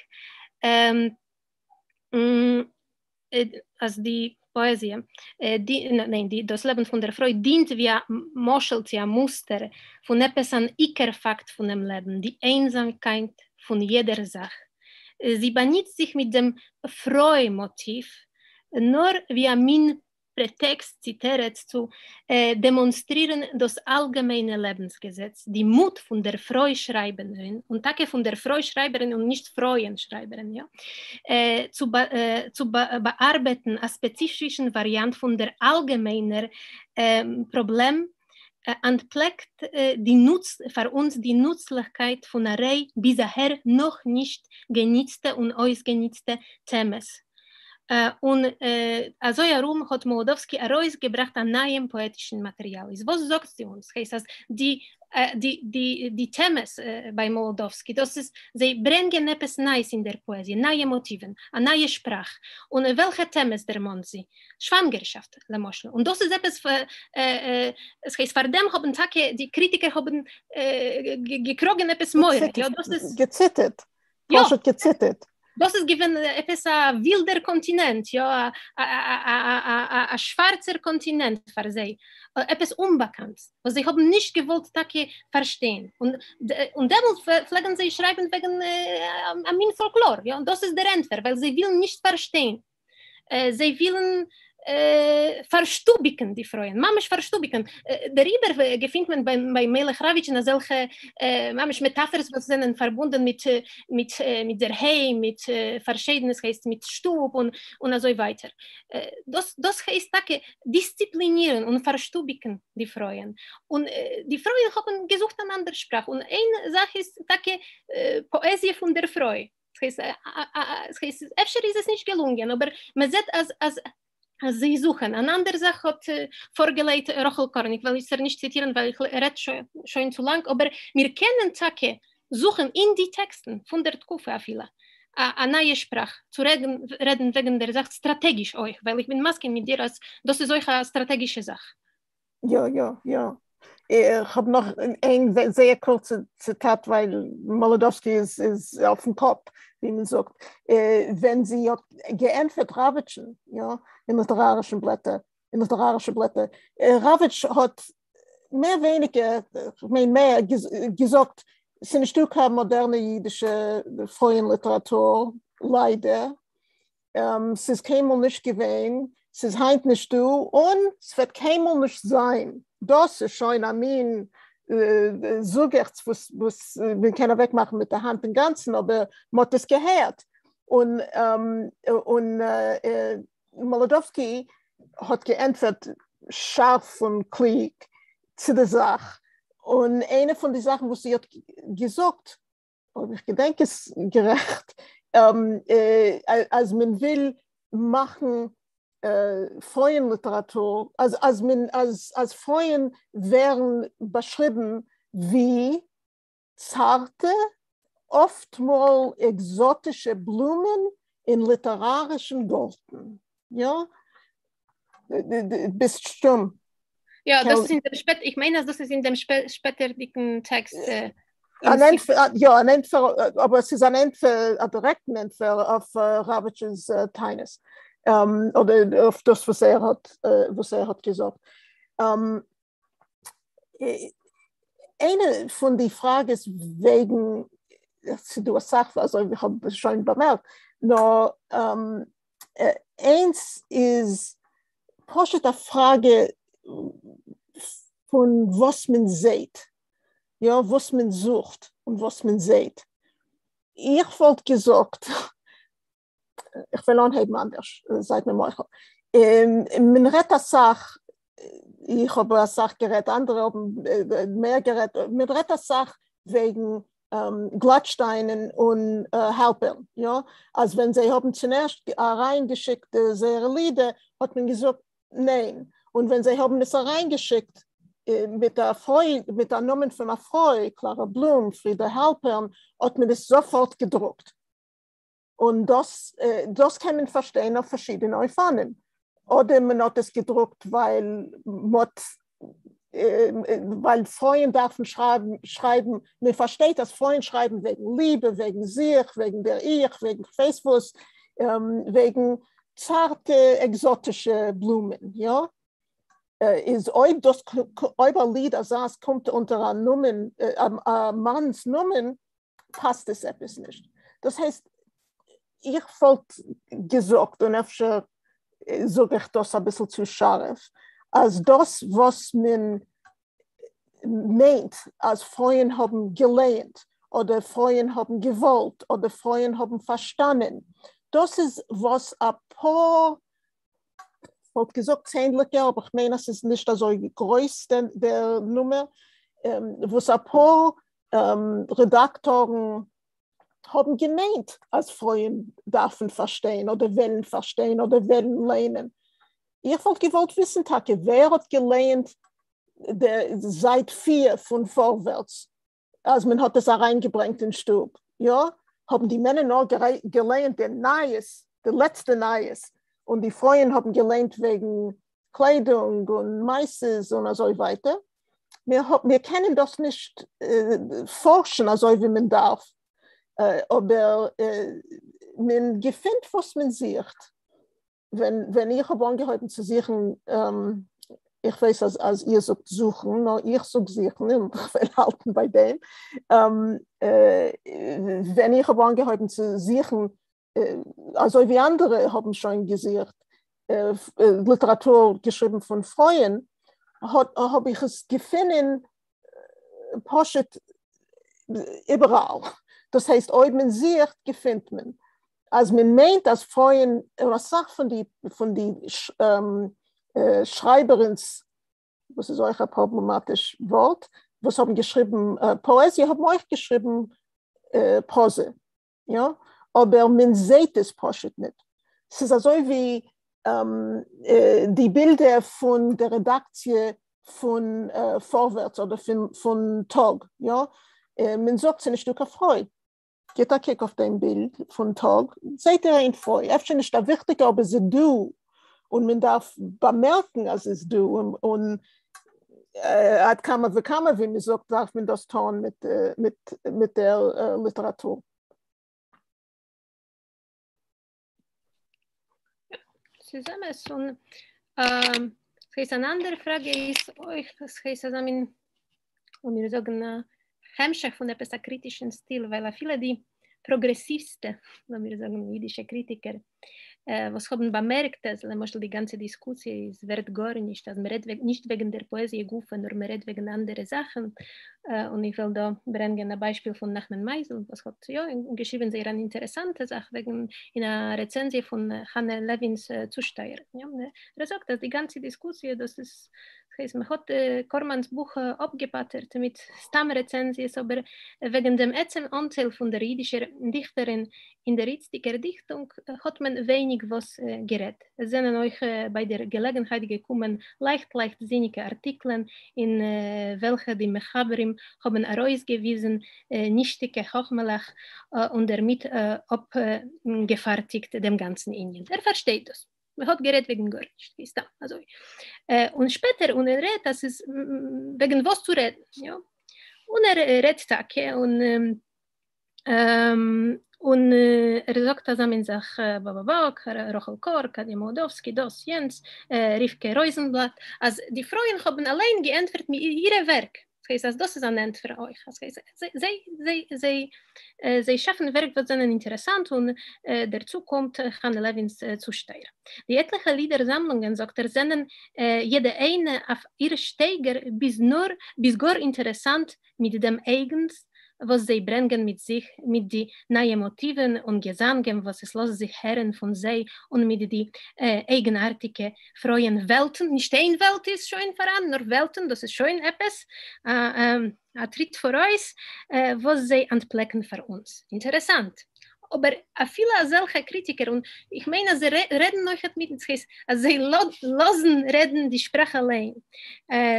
אז די פאעזיע, ניין, די דאס לעבן פון דער פרוי דינט ווי א משל צו א מוסטער פון עפעס אן עיקר פאקט פונעם לעבן, די איינזאמקייט פון יעדער זאך. זי באניצט זיך מיט דעם פרוי מאטיוו נאר ווי א מין פרעטעקסט צי תירוץ צו דעמאנסטרירן דאס אלגעמיינע לעבנס-געזעץ, די מוט פון דער פרוי שרייבערין, און טאקע פון דער פרוי שרייבערין און נישט פרויען שרייבערין, יא, צו באארבעטן א ספעציפישן וואריאנט פון דער אלגעמיינער פראבלעם, אנטפלעקט די נוץ פאר אונז די נוצליכקייט פון א ריי ביז אהער נאך נישט געניצטע און אויסגעניצטע טעמעס. און אזוי ארום האט מאלאדאווסקי ארויסגעבראכט א נייעם פאעטישן מאטעריאל. איז וואס זאגט זי אונז? הייסט אז די די די די טעמעס ביי מאלאדאווסקי דאס איז זיי ברענגען עפעס נייעס אין דער פאעזיע, נייע מאטיוון, א נייע שפראך. און וועלכע טעמעס דערמאנט זי? שוואנגערשאפט למשל. און דאס איז עפעס עס הייסט פאר דעם האבן טאקע די קריטיקער האבן געקראגן עפעס מורא. יא דאס איז געציטערט. פשוט געציטערט. דאס איז געווען עפעס א ווילדער קאנטינענט, יא, א שווארצער קאנטינענט פאר זיי, עפעס אומבאקאנט, וואס זיי האבן נישט געוואלט טאקע פארשטיין, און דעמאלט פלעגן זיי שרייבן וועגן א מין פאלקלאר, יא, דאס איז דער ענטפער, ווייל זיי ווילן נישט פארשטיין. זיי ווילן פארשטוביקן די פרויען, ממש פארשטוביקן, דעריבער געפינט מען ביי מלך ראוויטשן אזעלכע ממש מעטאפערס וואס זענען פארבונדן מיט מיט מיט דער היים, מיט פארשיידענע, ס'הייסט מיט שטוב און אזוי ווייטער, דאס דאס הייסט טאקע דיסציפלינירן און פארשטוביקן די פרויען, און די פרויען האבן געזוכט אן אנדער שפראך, און איין זאך איז טאקע פאעזיע פון דער פרוי. ס'הייסט, אפשר איז עס נישט געלונגען, אבער מען זעט אז אז אז זיי זוכן. אן אנדער זאך האט פארגעלייגט רחל קארניק, וועל איך נישט ציטירן ווייל איך רעד שוין צו לאנג, אבער מיר קענען טאקע זוכן אין די טעקסטן פון דער תקופה אפילו א נייע שפראך צו רעדן רעדן וועגן דער זאך סטראטעגיש אויך, ווייל איך בין מסכים מיט דיר אז דאס איז אויך א סטראטעגישע זאך. יא יא יא, איך האב נאך איין זייער קורצע ציטאט ווייל מאלאדאווסקי איז איז אויפן קאפ ווי מען זאגט, ווען זי האט געענטפערט ראוויטשן יא אין ליטערארישן בלעטער אין ליטערארישע בלעטער, ראוויטש האט. מער ווייניגער, כ'מיין מער, געזאגט, ס'איז נישטא קיין מאדערנע אידישע פרויען ליטעראטור, ליידער, ס'איז קיינמאל נישט געווען, ס'איז היינט נישטא, און ס'וועט קיינמאל נישט זיין. דאס איז שוין א מין זאגעכץ וואס וואס מען קען אוועקמאכן מיט די האנט אינגאנצן, אבער מ'האט עס געהערט. און און מאלאדאווסקי האט געענטפערט שארף און קלוג צו די זאך, און איינע פון די זאכן וואס זי האט געזאגט, אויב איך געדענק עס גערעכט, אז מען וויל מאכן פרויען ליטעראטור, אז אז מען אז אז פרויען ווערן באשריבן ווי צארטע, אפטמאל עקזאטישע בלומען אין ליטערארישן גארטן. יא? ביסט שטום. יא, דאס איז אין דעם שפעט, איך מיין אז דאס איז אין דעם שפעטערדיגן טעקסט. אן ענטפער, יא, אן ענטפער, אבער עס איז אן ענטפער, א דירעקטן ענטפער אויף ראוויטש'ס טענות, אדער אויף דאס וואס ער האט, וואס ער האט געזאגט. איינע פון די פראגעס וועגן, ס'איז דא אסאך אזוי ווי כ'האב שוין באמערקט, נאר איינס איז פשוט א פראגע פון וואס מען זעהט, יא, וואס מען זוכט און וואס מען זעהט. איך וואלט געזאגט, איך וועל אנהייבן אנדערש, זייט מיר מוחל. מען רעדט אסאך, איך האב אסאך גערעדט, אנדערע האבן מער גערעדט, מען רעדט אסאך וועגן גלאטשטיין און האלפערן, יא, אז ווען זיי האבן צונערשט אריינגעשיקט זייערע לידער האט מען געזאגט ניין, און ווען זיי האבן עס אריינגעשיקט מיט א פרוי, מיט א נאמען פון א פרוי, קלארא בלום, פרידא האלפערן, האט מען עס זאפארט געדרוקט. און דאס דאס קען מען פארשטיין אויף פארשידענע אופנים, אדער מען האט עס געדרוקט ווייל מ'האט ווייל פרויען דארפן שרייבן שרייבן, מען פארשטייט אז פרויען שרייבן וועגן ליבע, וועגן זיך, וועגן דער איך, וועגן כ'ווייס וואס, וועגן צארטע עקזאטישע בלומען, יא? איז אויב דאס אויב א ליד אזאנס קומט אונטער א נאמען, א מאנ'ס נאמען, פאסט עס עפעס נישט. דאס הייסט, איך וואלט געזאגט, און אפשר זאג איך דאס אביסל צו שארף, אז דאס וואס מען מיינט אז פרויען האבן געלייענט, אדער פרויען האבן געוואלט, אדער פרויען האבן פארשטאנען, דאס איז וואס אפאר, כ'וואלט געזאגט צענדליגער, אבער כ'מיין אז ס'איז נישט אזוי גרויס דער נומער, וואס אפאר רעדאקטארן האבן געמיינט אז פרויען דארפן פארשטיין אדער וועלן פארשטיין אדער וועלן ליינען. איך וואלט געוואלט וויסן טאקע ווער האט געלייענט זייט פיר פון פארווערטס אז מען האט עס אריינגעברענגט אין שטוב, יא? האבן די מענער נאר געלייענט די נייעס, די לעצטע נייעס, און די פרויען האבן געליינט וועגן קליידונג און מעשות און אזוי ווייטער? מיר מיר קענען דאס נישט פארשן אזוי ווי מען דארף, אבער מען געפינט וואס מען זוכט. ווען ווען איך האב אנגעהויבן צו זוכן, איך ווייס אז אז איר זאגט זוכן, נאר איך זאג זוכן און איך וועל האלטן ביי דעם, ווען איך האב אנגעהויבן צו זוכן, אזוי ווי אנדערע האבן שוין געזוכט ליטעראטור געשריבן פון פרויען, האב איך עס געפונען פשוט איבעראל. דאס הייסט אויב מען זוכט געפינט מען. אז מען מיינט אז פרויען, און אסאך פון די פון די שרייבערינס, וואס איז אויך א פראבלעמאטיש ווארט, וואס האבן געשריבן פאעזיע האבן אויך געשריבן פראזע, יא, אבער מען זעהט עס פשוט ניט. ס'איז אזוי ווי די בילדער פון דער רעדאקציע פון פארווערטס אדער פון טאג, יא, מען זאגט ס'איז נישטא קיין פרוי. גיט א קוק אויף דעם בילד פון טאג, זעהט איר איין פרוי, אפשר נישט א וויכטיגע אבער זי דא, און מען דארף באמערקן אז זי איז דא, און עד כמה וכמה ווי מען זאגט דארף מען דאס טון מיט דער ליטעראטור. ס'איז אמת, און ס'הייסט אן אנדערע פראגע איז אויך, ס'הייסט אזא מין, לאמיר זאגן א המשך פון עפעס א קריטישן סטיל, ווייל אפילו די פראגרעסיווסטע, לאמיר זאגן אידישע קריטיקער, וואס האבן באמערקט אז למשל די גאנצע דיסקוסיע איז ווערט גארנישט, אז מ'רעדט נישט וועגן דער פאעזיע גופא נאר מ'רעדט וועגן אנדערע זאכן, און איך וועל דא ברענגען א ביישפיל פון נחמן מייזל וואס האט יא געשריבן זייער אן אינטערעסאנטע זאך וועגן אין א רעצענזיע פון חנה לעווינ'ס צושטייער. ער זאגט אז די גאנצע דיסקוסיע דאס איז ס'הייסט מען האט קארמאן'ס בוך אפגעפאטערט מיט סתם רעצענזיעס אבער וועגן דעם עצם אנטייל פון דער אידישער דיכטערין אין דער איצטיגער דיכטונג האט מען ווייניג וואס גערעדט. עס זענען אויך ביי דער געלעגנהייט געקומען לייכט לייכטזיניקע ארטיקלען אין וועלכע די מחברים האבן ארויסגעוויזן נישטיגע חכמה'לעך און דערמיט אפגעפארטיגט דעם גאנצן ענין. ער פארשטייט דאס. מען האט גערעדט וועגן גארנישט, ווי סתם אזוי. און שפעטער און ער רעדט אז ס'איז וועגן וואס צו רעדן, יא. און ער רעדט טאקע און און ער זאגט אזא מין זאך בא בא בא, רחל קאר, קאדיע מאלאדאווסקי, דאס יענץ, רבקה רויזענבלאט, אז די פרויען האבן אליין געענטפערט מיט אירע ווערק, ס'הייסט אז דאס איז אן ענטפער אויך, ס'הייסט זיי זיי זיי זיי שאפן ווערק וואס זענען אינטערעסאנט און דערצו קומט חנה לעווינ'ס צושטייער. די עטליכע לידער זאמלונגען זאגט ער זענען יעדע איינע אויף איר שטייגער ביז נאר ביז גאר אינטערעסאנט מיט דעם אייגנס וואס זיי ברענגען מיט זיך מיט די נייע מאטיוון און געזאנגען וואס עס לאזט זיך הערן פון זיי און מיט די אייגנארטיגע פרויען וועלטן, נישט איין וועלט איז שוין פאראן, נאר וועלטן, דאס איז שוין עפעס א טריט פאראויס וואס זיי אנטפלעקן פאר אונז. אינטערעסאנט. אבער אפילו אזעלכע קריטיקער, און איך מיין אז זיי רעדן אויכעט מיט, ס'הייסט אז זיי לאזן רעדן די שפראך אליין,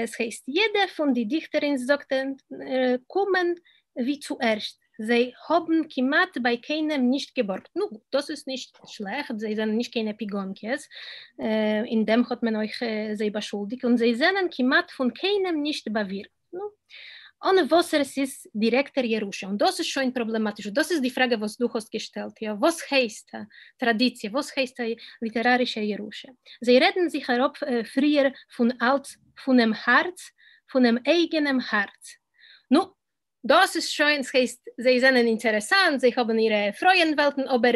ס'הייסט יעדע פון די דיכטערינס זאגט ער קומען ווי צוערשט, זיי האבן כמעט ביי קיינעם נישט געבארגט, נו דאס איז נישט שלעכט, זיי זענען נישט קיין עפיגאנקעס, אין דעם האט מען אויך זיי באשולדיגט, און זיי זענען כמעט פון קיינעם נישט באווירקט. נו, אן וואסער ס'איז דירעקטער ירושה, און דאס איז שוין פראבלעמאטיש, און דאס איז די פראגע וואס דו האסט געשטעלט, יא, וואס הייסט א טראדיציע, וואס הייסט א ליטערארישע ירושה? זיי רעדן זיך אראפ פריער פון אלץ פונעם הארץ, פונעם אייגענעם הארץ. נו, דאס איז שוין, ס'הייסט, זיי זענען אינטערעסאנט, זיי האבן אירע פרויען-וועלטן, אבער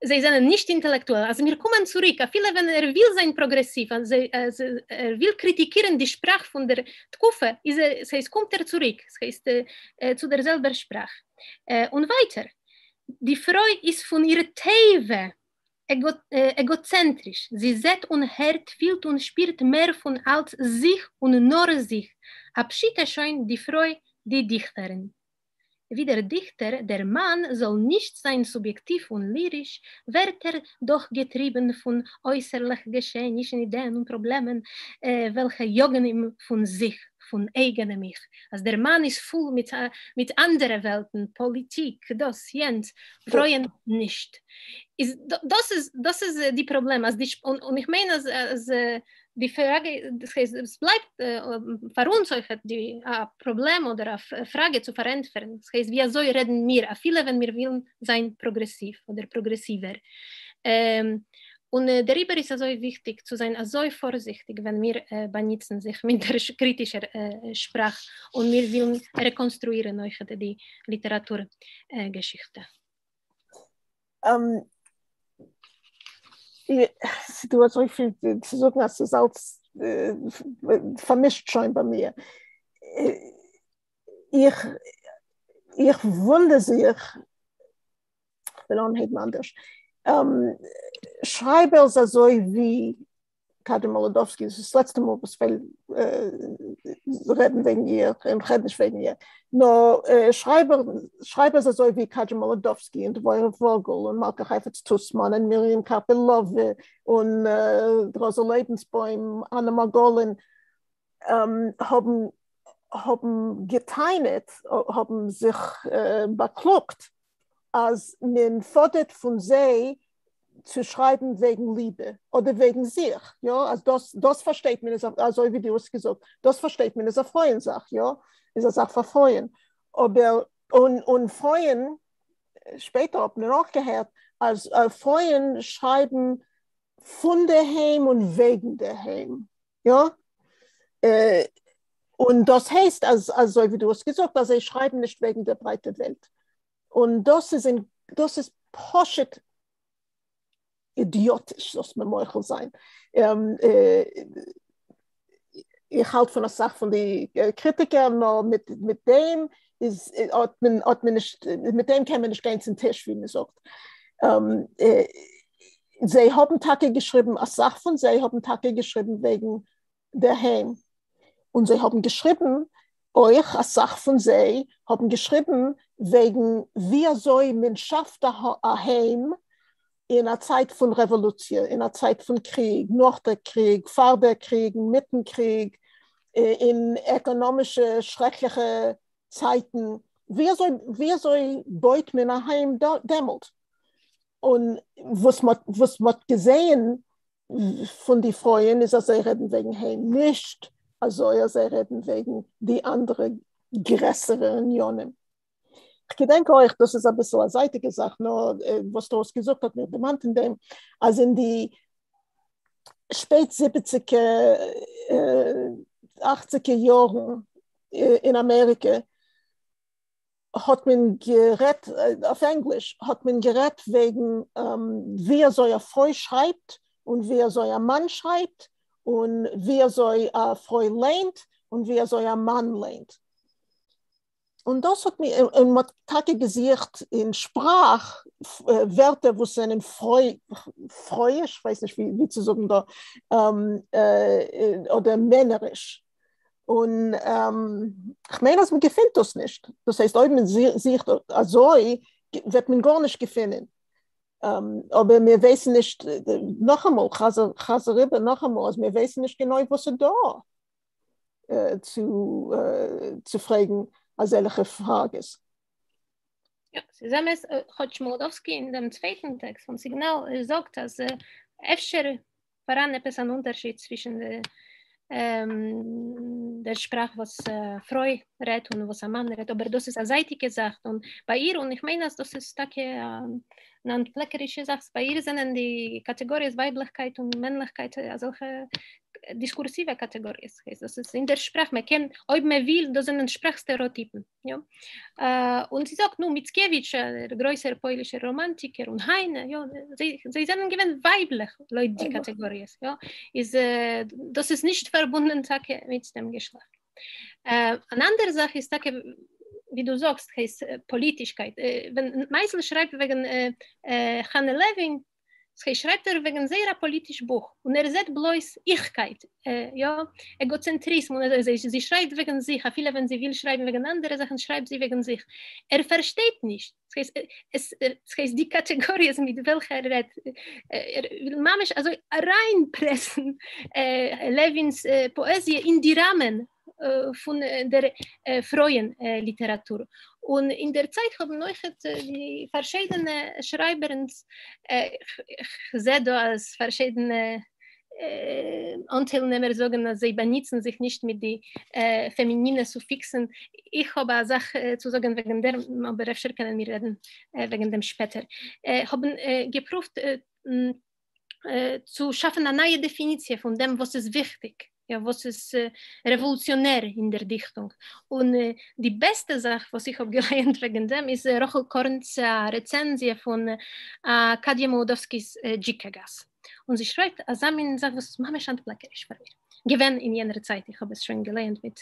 זיי זענען נישט אינטעלעקטועל, אז מיר קומען צוריק, אפילו ווען ער וויל זיין פראגרעסיוו, אז ער וויל קריטיקירן די שפראך פון דער תקופה, איז ער, ס'הייסט קומט ער צוריק, ס'הייסט צו דער זעלבער שפראך. און ווייטער, די פרוי איז פון איר טבע עגאצענטריש, זי זעט און הערט, פילט און שפירט מער פון אלץ זיך און נאר זיך, א פשיטא שוין די פרוי די דיכטערין. ווי דער דיכטער, דער מאַן, זאָל נישט זײַן סוביעקטיוו און ליריש, ווערט ער דאָך געטריבן פֿון אויסערלעכע געשעענישן, אידעען און פּראָבלעמען, וועלכע יאָגן אים פֿון זיך, פֿון אייגענעם איך. אַז דער מאַן איז פֿול מיט מיט אַנדערע וועלטן, פּאָליטיק, דאָס, יענץ, פֿרויען נישט. איז דאָס איז דאָס איז די פּראָבלעם, אַז די און איך מיין אַז אַז די פראגע, דאס הייסט עס בלייבט פאר אונז אויך די א פראבלעם אדער א פראגע צו פארענטפערן, דאס הייסט ווי אזוי רעדן מיר אפילו ווען מיר ווילן זיין פראגרעסיוו אדער פראגרעסיווער, און דעריבער איז אזוי וויכטיג צו זיין אזוי פארזיכטיג ווען מיר באנוצן זיך מיט דער קריטישער שפראך און מיר ווילן רעקאנסטרואירן אויך די ליטעראטור געשיכטע. ס'דא אזויפיל צו זאגן אז ס'איז אלץ פארמישט שוין ביי מיר. איך איך וואונדער זיך, כ'וויל אנהייבן אנדערש, שרייבערס אזוי ווי קאדיא מאלאדאווסקי, דאס איז דאס לעצטע מאל וואס כ'וועל רעדן וועגן איר, און כ'רעד נישט וועגן איר, נאר שרייבער, שרייבערס אזוי ווי קאדיא מאלאדאווסקי און דבורה וואגל און מלכה חייפץ טוסמאן און מרים קארפילאווע און ראזא לעבנסבוים, אנא מארגאלין, האבן האבן גע'טענה'ט, האבן זיך באקלאגט אז מען פאדערט פון זיי צו שרייבן וועגן ליבע אדער וועגן זיך, יא, אז דאס דאס פארשטייט מען איז אזוי ווי דו האסט געזאגט, דאס פארשטייט מען איז א פרויען זאך, יא, איז א זאך פאר פרויען, אבער און און פרויען, שפעטער האט מען אויך געהערט אז פרויען שרייבן פון דער היים און וועגן דער היים. יא? און דאס הייסט אז אזוי ווי דו האסט געזאגט אז זיי שרייבן נישט וועגן דער ברייטער וועלט. און דאס איז אין דאס איז פשוט אידיאטיש, זאלסט מיר מוחל זיין. איך האלט פון אסאך פון די קריטיקער, נאר מיט מיט דעם איז האט מען האט מען נישט מיט דעם קען מען נישט גיין צום טיש ווי מען זאגט. זיי האבן טאקע געשריבן, אסאך פון זיי האבן טאקע געשריבן וועגן דער היים, און זיי האבן געשריבן אויך, אסאך פון זיי האבן געשריבן וועגן ווי אזוי מען שאפט א היים אין א צייט פון רעוואלוציע, אין א צייט פון קריג, נאך דער קריג, פאר דער קריג, אינמיטן קריג, אין עקאנאמישע שרעקליכע צייטן, ווי אזוי ווי אזוי בויט מען א היים דעמאלט? און וואס מ'האט וואס מ'האט געזעהן פון די פרויען איז אז זיי רעדן וועגן היים, נישט אזוי אז זיי רעדן וועגן די אנדערע גרעסערע עניינים. כ'געדענק אויך, דאס איז אביסל א זייטיגע זאך, נאר וואס דו האסט געזאגט האט מיר דערמאנט אין דעם, אז אין די שפעט זיבעציגער אכציגער יארן אין אמעריקע האט מען גערעדט אויף ענגליש, האט מען גערעדט וועגן ווי אזוי א פרוי שרייבט און ווי אזוי א מאן שרייבט און ווי אזוי א פרוי ליינט און ווי אזוי א מאן ליינט. און דאס האט מיר, און מ'האט טאקע געזוכט אין שפראך ווערטער וואס זענען פרוי, פרויאיש, כ'ווייס נישט ווי צו זאגן דא, אדער מענעריש. און כ'מיין אז מ'געפינט דאס נישט. דאס הייסט אויב מען זוכט אזוי וועט מען גארנישט געפינען. אבער מיר ווייסן נישט, נאכאמאל, חזר איבער נאכאמאל, אז מיר ווייסן נישט גענוי וואס איז דא. צו צו פרעגן אזעלכע פראגעס. יא, ס'איז אמת, כאטש מאלאדאווסקי אין דעם צווייטן טעקסט פון סיגנאל זאגט אז אפשר פאראן עפעס אן אונטערשיד צווישן דער שפראך וואס א פרוי רעדט און וואס א מאן רעדט, אבער דאס איז א זייטיגע זאך, און ביי איר, און איך מיין אז דאס איז טאקע אן אנטפלעקערישע זאך, ביי איר זענען די קאטעגאריעס ווייבליכקייט און מענליכקייט אזעלכע דיסקורסיווע קאטעגאריעס, דאס איז אין דער שפראך, מען קען, אויב מען וויל, דאס זענען שפראך סטערעאטיפן, יא. און זי זאגט, נו, מיצקעוויטש, דער גרויסער פוילישער ראמאנטיקער, און היינע, יא, זיי, זיי זענען געווען ווייבליך לויט די קאטעגאריעס, יא, איז דאס איז נישט פארבונדן טאקע מיט דעם געשלעכט. אן אנדערע זאך איז טאקע, ווי דו זאגסט, הייסט פאליטישקייט. ווען מייזל שרייבט וועגן חנה לעווין, שרייבט ער וועגן זייער א פאליטיש בוך, און ער זעט בלויז איכקייט, יא, עגאצענטריזם, און אזוי, זי שרייבט וועגן זיך, אפילו ווען זי וויל שרייבן וועגן אנדערע זאכן שרייבט זי וועגן זיך, ער פארשטייט נישט, עס הייסט די קאטעגאריעס מיט וועלכע ער רעדט, ער וויל ממש אזוי אריינפרעסן לעווינ'ס פאעזיע אין די ראמען פון דער פרויען ליטעראטור, און אין דער צייט האבן אויכעט די פארשיידענע שרייבערנס, כ'זע דא אז פארשיידענע אנטיילנעמער זאגן אז זיי באנוצן זיך נישט מיט די פעמינינע סופיקסן, איך האב א זאך צו זאגן וועגן דעם, אבער אפשר קענען מיר רעדן וועגן דעם שפעטער, האבן געפרואווט צו שאפן א נייע דעפיניציע פון דעם וואס איז וויכטיג, יא, וואס איז רעוואלוציאנער אין דער דיכטונג, און די בעסטע זאך וואס איך האב געלייענט וועגן דעם איז רחל קארנס רעצענזיע פון קאדיע מאלאדאווסקי'ס דזשיקע גאס, און זי שרייבט אזא מין זאך וואס איז ממש אנטפלעקעריש פאר מיר געווען אין יענער צייט, איך האב עס שוין געלייענט מיט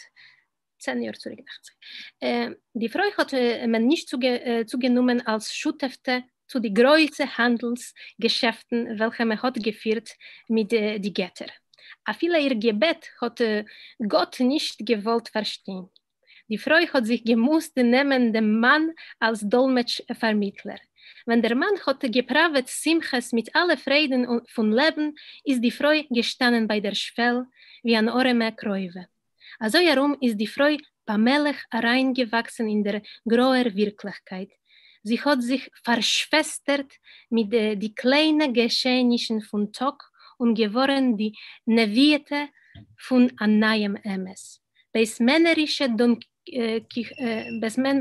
צען יאר צוריק דאכט זיך. די פרוי האט מען נישט צוגענומען אלס שותפ'טע צו די גרויסע האנדלס געשעפטן וועלכע מען האט געפירט מיט די געטער. אפילו איר געבעט האט גאט נישט געוואלט פארשטיין. די פרוי האט זיך געמוזט נעמען דעם מאן אלס דאלמעטש פארמיטלער. ווען דער מאן האט געפראוועט שמחות מיט אלע פריידן פון לעבן איז די פרוי געשטאנען ביי דער שוועל ווי אן ארעמע קרובה. אזוי ארום איז די פרוי פאמעלעך אריינגעוואקסן אין דער גראער ווירקליכקייט, זי האט זיך פארשוועסטערט מיט די קליינע געשעענישן פון טאג און געווארן די נביאה'טע פון א נייעם אמת. בעת מענערישע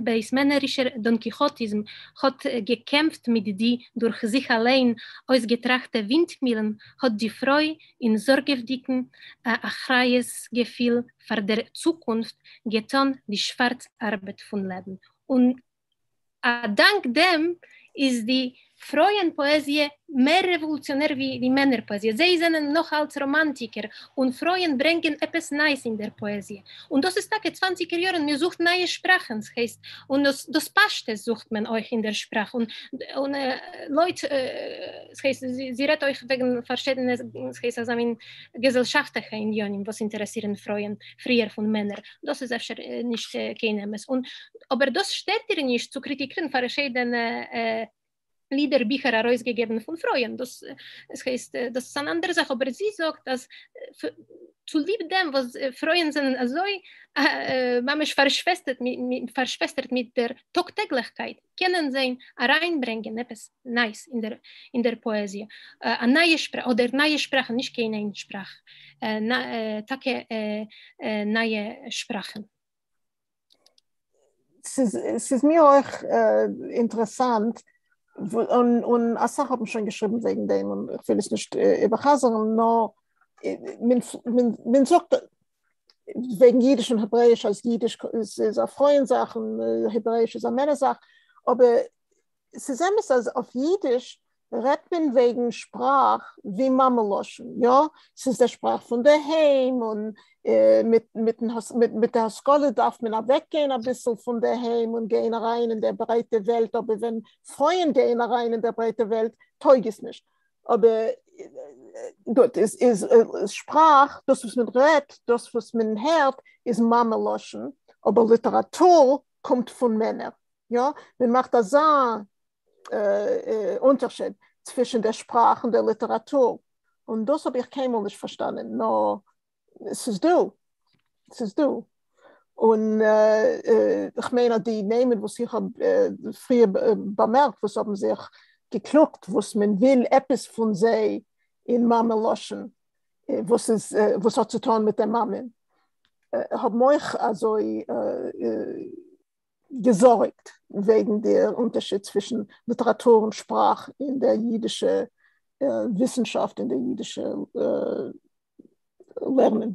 בעת מענערישער דאנקיכאטיזם האט געקעמפט מיט די דורך זיך אליין אויסגעטראכטע ווינטמילן, האט די פרוי אין זארגעוודיגן אחריות-געפיל פאר דער צוקונפט געטאן די שווארץ ארבעט פון לעבן. און א דאנק דעם איז די פרויען פאעזיע מער רעוואלוציאנער ווי די מענער פאעזיע, זיי זענען נאך אלץ ראמאנטיקער און פרויען ברענגען עפעס נייעס אין דער פאעזיע, און דאס איז טאקע צוואנציגער יארן, מען זוכט נייע שפראכן, ס'הייסט, און דאס דאס פשטות זוכט מען אויך אין דער שפראך, און און לויט ס'הייסט זי רעדט אויך וועגן פארשידענע ס'הייסט אזא מין געזעלשאפטליכע עניינים וואס אינטערעסירן פרויען פריער פון מענער, דאס איז אפשר נישט קיין אמת, און אבער דאס שטערט איר נישט צו קריטיקירן פארשידענע לידער ביכער ארויסגעגעבן פון פרויען, דאס עס הייסט דאס איז אן אנדערע זאך, אבער זי זאגט אז צוליב דעם וואס פרויען זענען אזוי ממש פארשוועסטערט פארשוועסטערט מיט דער טאג-טעגליכקייט, קענען זיי אריינברענגען עפעס נייעס אין דער אין דער פאעזיע, א נייע שפראך, אדער נייע שפראכן, נישט קיין איין שפראך, טאקע נייע שפראכן. ס'איז מיר אויך אינטערעסאנט, און אסאך האבן שוין געשריבן וועגן דעם, און איך וויל עס נישט איבערחזר'ן, נאר מען זאגט וועגן אידיש און העברעאיש אז אידיש איז א פרויען זאך און העברעאיש איז א מענער זאך, אבער ס'איז אמת אז אויף אידיש רעדט מען וועגן שפראך ווי מאמע לשון, יא, ס'איז דער שפראך פון דער היים און מיט מיט דער השכלה דארף מען אוועקגיין אביסל פון דער היים און גיין אריין אין דער ברייטע וועלט, אבער ווען פרויען גייען אריין אין דער ברייטע וועלט טויג עס נישט. אבער גוט, איז איז שפראך, דאס וואס מען רעדט, דאס וואס מען הערט איז מאמע לשון, אבער ליטעראטור קומט פון מענער, יא, מען מאכט אזא אונטערשיד צווישן דער שפראך און דער ליטעראטור, און דאס האב איך קיינמאל נישט פארשטאנען, נאר ס'איז דא, ס'איז דא, און איך מיין אז די נעמען וואס איך האב פריער באמערקט וואס האבן זיך געקלאגט וואס מען וויל עפעס פון זיי אין מאמע לשון וואס איז וואס האט צו טון מיט דער מאמען, האבן אויך אזוי געזארגט וועגן דער אונטערשיד צווישן ליטעראטור און שפראך אין דער אידישע וויסנשאפט, אין דער אידישע לערנען.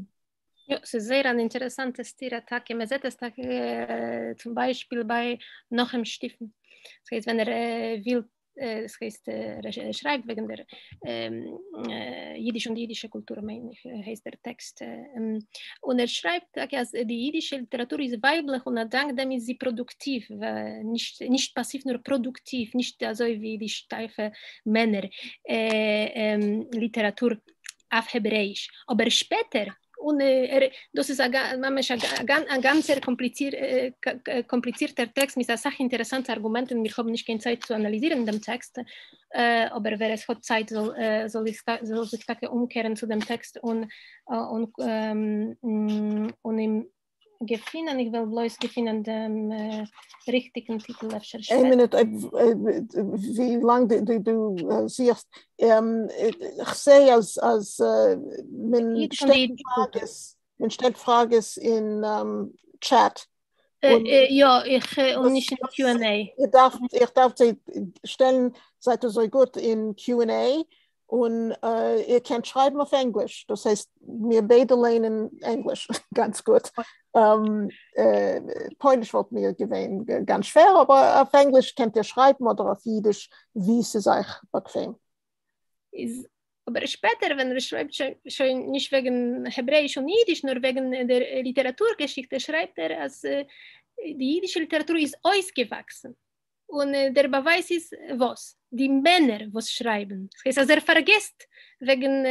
יא, ס'איז זייער אן אינטערעסאנטע סתירה טאקע, מען זעט עס טאקע צום ביישפיל ביי נחום שטיפן, ס'הייסט ווען ער וויל עס הייסט ער שרייבט וועגן דער יידיש און די יידישע קולטור מיין איך הייסט דער טעקסט און ער שרייבט טאקע אז די יידישע ליטעראטור איז ווייבליך און א דאנק דעם איז זי פראדוקטיוו נישט נישט פאסיוו נאר פראדוקטיוו נישט אזוי ווי די שטייפע מענער ליטעראטור אויף העברעאיש אבער שפעטער און ער, דאס איז א ממש א גאנצער קאמפליצירטער טעקסט מיט אסאך אינטערעסאנטע ארגומענטן, מיר האבן נישט קיין צייט צו אנאליזירן דעם טעקסט, אבער ווער עס האט צייט זאל זאל זיך טאקע אומקערן צו דעם טעקסט און און אים געפינען, איך וועל בלויז געפינען דעם ריכטיגן טיטל אפשר שפעטער. איין מינוט, ווי לאנג דו זוכסט, איך זעה אז אז מען שטעלט פראגעס, מען שטעלט פראגעס אין טשעט. יא, איך, און נישט אין קיו ענד עי. איר דארפט זיי שטעלן, זייט אזוי גוט, אין קיו ענד עי, און איר קענט שרייבן אויף ענגליש, דאס הייסט מיר ביידע ליינען ענגליש גאנץ גוט, פויליש וואלט מיר געווען גאנץ שווער, אבער אויף ענגליש קענט איר שרייבן אדער אויף אידיש ווי ס'איז אייך באקוועם. איז אבער שפעטער ווען ער שרייבט שוין נישט וועגן העברעאיש און אידיש נאר וועגן דער ליטעראטור געשיכטע שרייבט ער אז די אידישע ליטעראטור איז אויסגעוואקסן און דער באווייז איז וואס? די מענער וואס שרייבן. ס'הייסט אז ער פארגעסט וועגן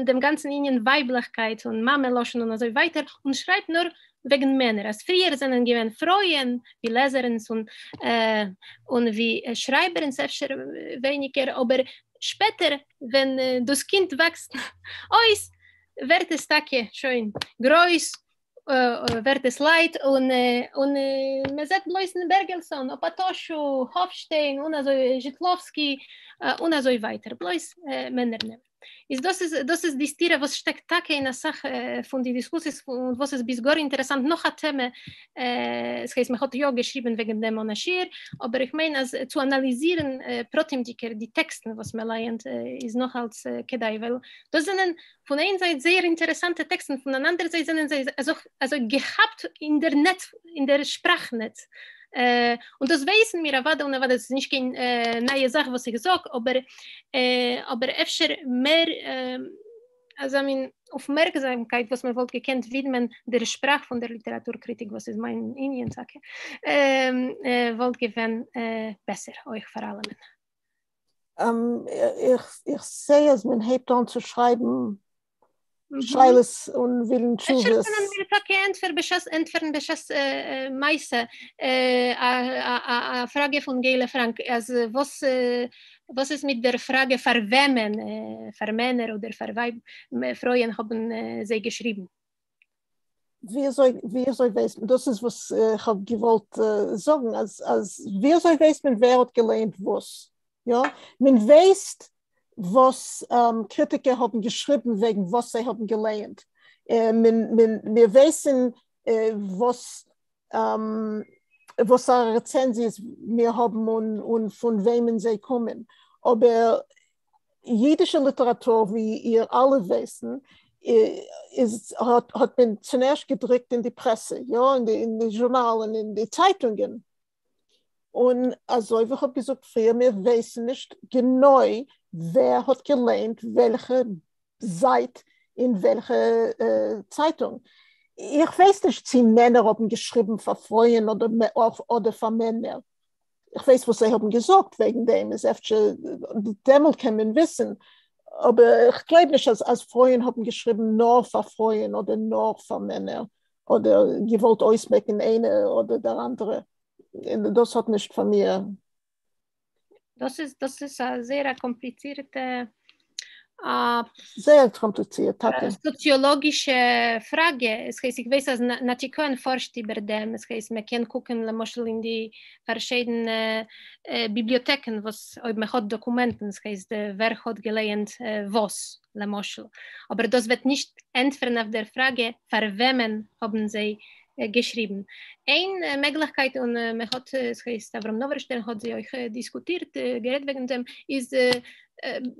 דעם גאנצן ענין ווייבליכקייט און מאמע לשון און אזוי ווייטער, און שרייבט נאר וועגן מענער, אז פריער זענען געווען פרויען ווי לעזערינס און און ווי שרייבערינס אפשר ווייניגער, אבער שפעטער ווען דאס קינד וואקסט אויס ווערט עס טאקע שוין גרויס ווערט עס לייט און און מען זעט בלויז בערגעלסאן, אפאטאשו, האפשטיין און אזוי זשיטלאווסקי און אזוי ווייטער, בלויז מענער נעמען. איז דאס איז דאס איז די סתירה וואס שטעקט טאקע אין אסאך פון די דיסקוסיעס און וואס איז ביז גאר אינטערעסאנט נאך א טעמע, עס הייסט מען האט יא געשריבן וועגן דעם אן א שיעור, אבער איך מיין אז צו אנאליזירן פרטימ'דיגער די טעקסטן וואס מען לייענט איז נאך אלץ כדאי, ווייל דאס זענען פון איין זייט זייער אינטערעסאנטע טעקסטן, פון אן אנדער זייט זענען זיי אזוי געכאפט אין דער נעץ, אין דער שפראך נעץ. און דאס ווייסן מיר אוודאי און אוודאי, עס איז נישט קיין נייע זאך וואס איך זאג, אבער אבער אפשר מער אזא מין אויפמערקזאמקייט וואס מען וואלט געקענט ווידמען דער שפראך פון דער ליטעראטור קריטיק וואס איז מיין ענין טאקע, וואלט געווען בעסער אויך פאר אלעמען. איך זעה אז מען הייבט אן צו שרייבן שאלות און ווילן תשובות. אפשר קענען מיר טאקע ענטפער בשעת ענטפערן בשעת מעשה א פראגע פון געלע פראנק אז וואס וואס איז מיט דער פראגע פאר וועמען פאר מענער אדער פאר ווייב פרויען האבן זיי געשריבן? וויאזוי וויאזוי ווייסט מען? דאס איז וואס איך האב געוואלט זאגן אז אז וויאזוי ווייסט מען ווער האט געלייענט וואס? יא, מען ווייסט וואס קריטיקער האבן געשריבן וועגן וואס זיי האבן געלייענט, מיר ווייסן וואס וואסארא רעצענזיעס מיר האבן און פון וועמען זיי קומען, אבער אידישע ליטעראטור ווי איר אלע ווייסן איז האט מען צונערשט געדרוקט אין די פרעסע, יא, אין די זשורנאלן, אין די צייטונגען, און אזוי ווי כ'האב געזאגט פריער, מיר ווייסן נישט גענוי ווער האט געליינט וועלכע זייט אין וועלכע צייטונג. איך ווייס נישט צי מענער האבן געשריבן פאר פרויען אדער פאר מענער. איך ווייס וואס זיי האבן געזאגט וועגן דעם, איז אפשר דעמאלט קען מען וויסן, אבער איך גלייב נישט אז פרויען האבן געשריבן נאר פאר פרויען אדער נאר פאר מענער. אדער געוואלט אויסמעקן איינע אדער דער אנדערע, דאס האט נישט פאר מיר. דאס איז דאס איז א זייער א קאמפליצירטע זייער קאמפליצירט טאקע. סאציאלאגישע פראגע, עס הייסט איך ווייס אז נתי כהן פארשט איבער דעם, עס הייסט מען קען קוקן למשל אין די פארשידענע ביבליאטעקן וואס אויב מען האט דאקומענטן, עס הייסט ווער האט געלייענט וואס למשל, אבער דאס וועט נישט ענטפערן אויף דער פראגע פאר וועמען האבן זיי געשריבן. איין מעגליכקייט און מען האט, עס הייסט אברהם נאווערשטערן האט זי אויך דיסקוטירט, גערעדט וועגן דעם, איז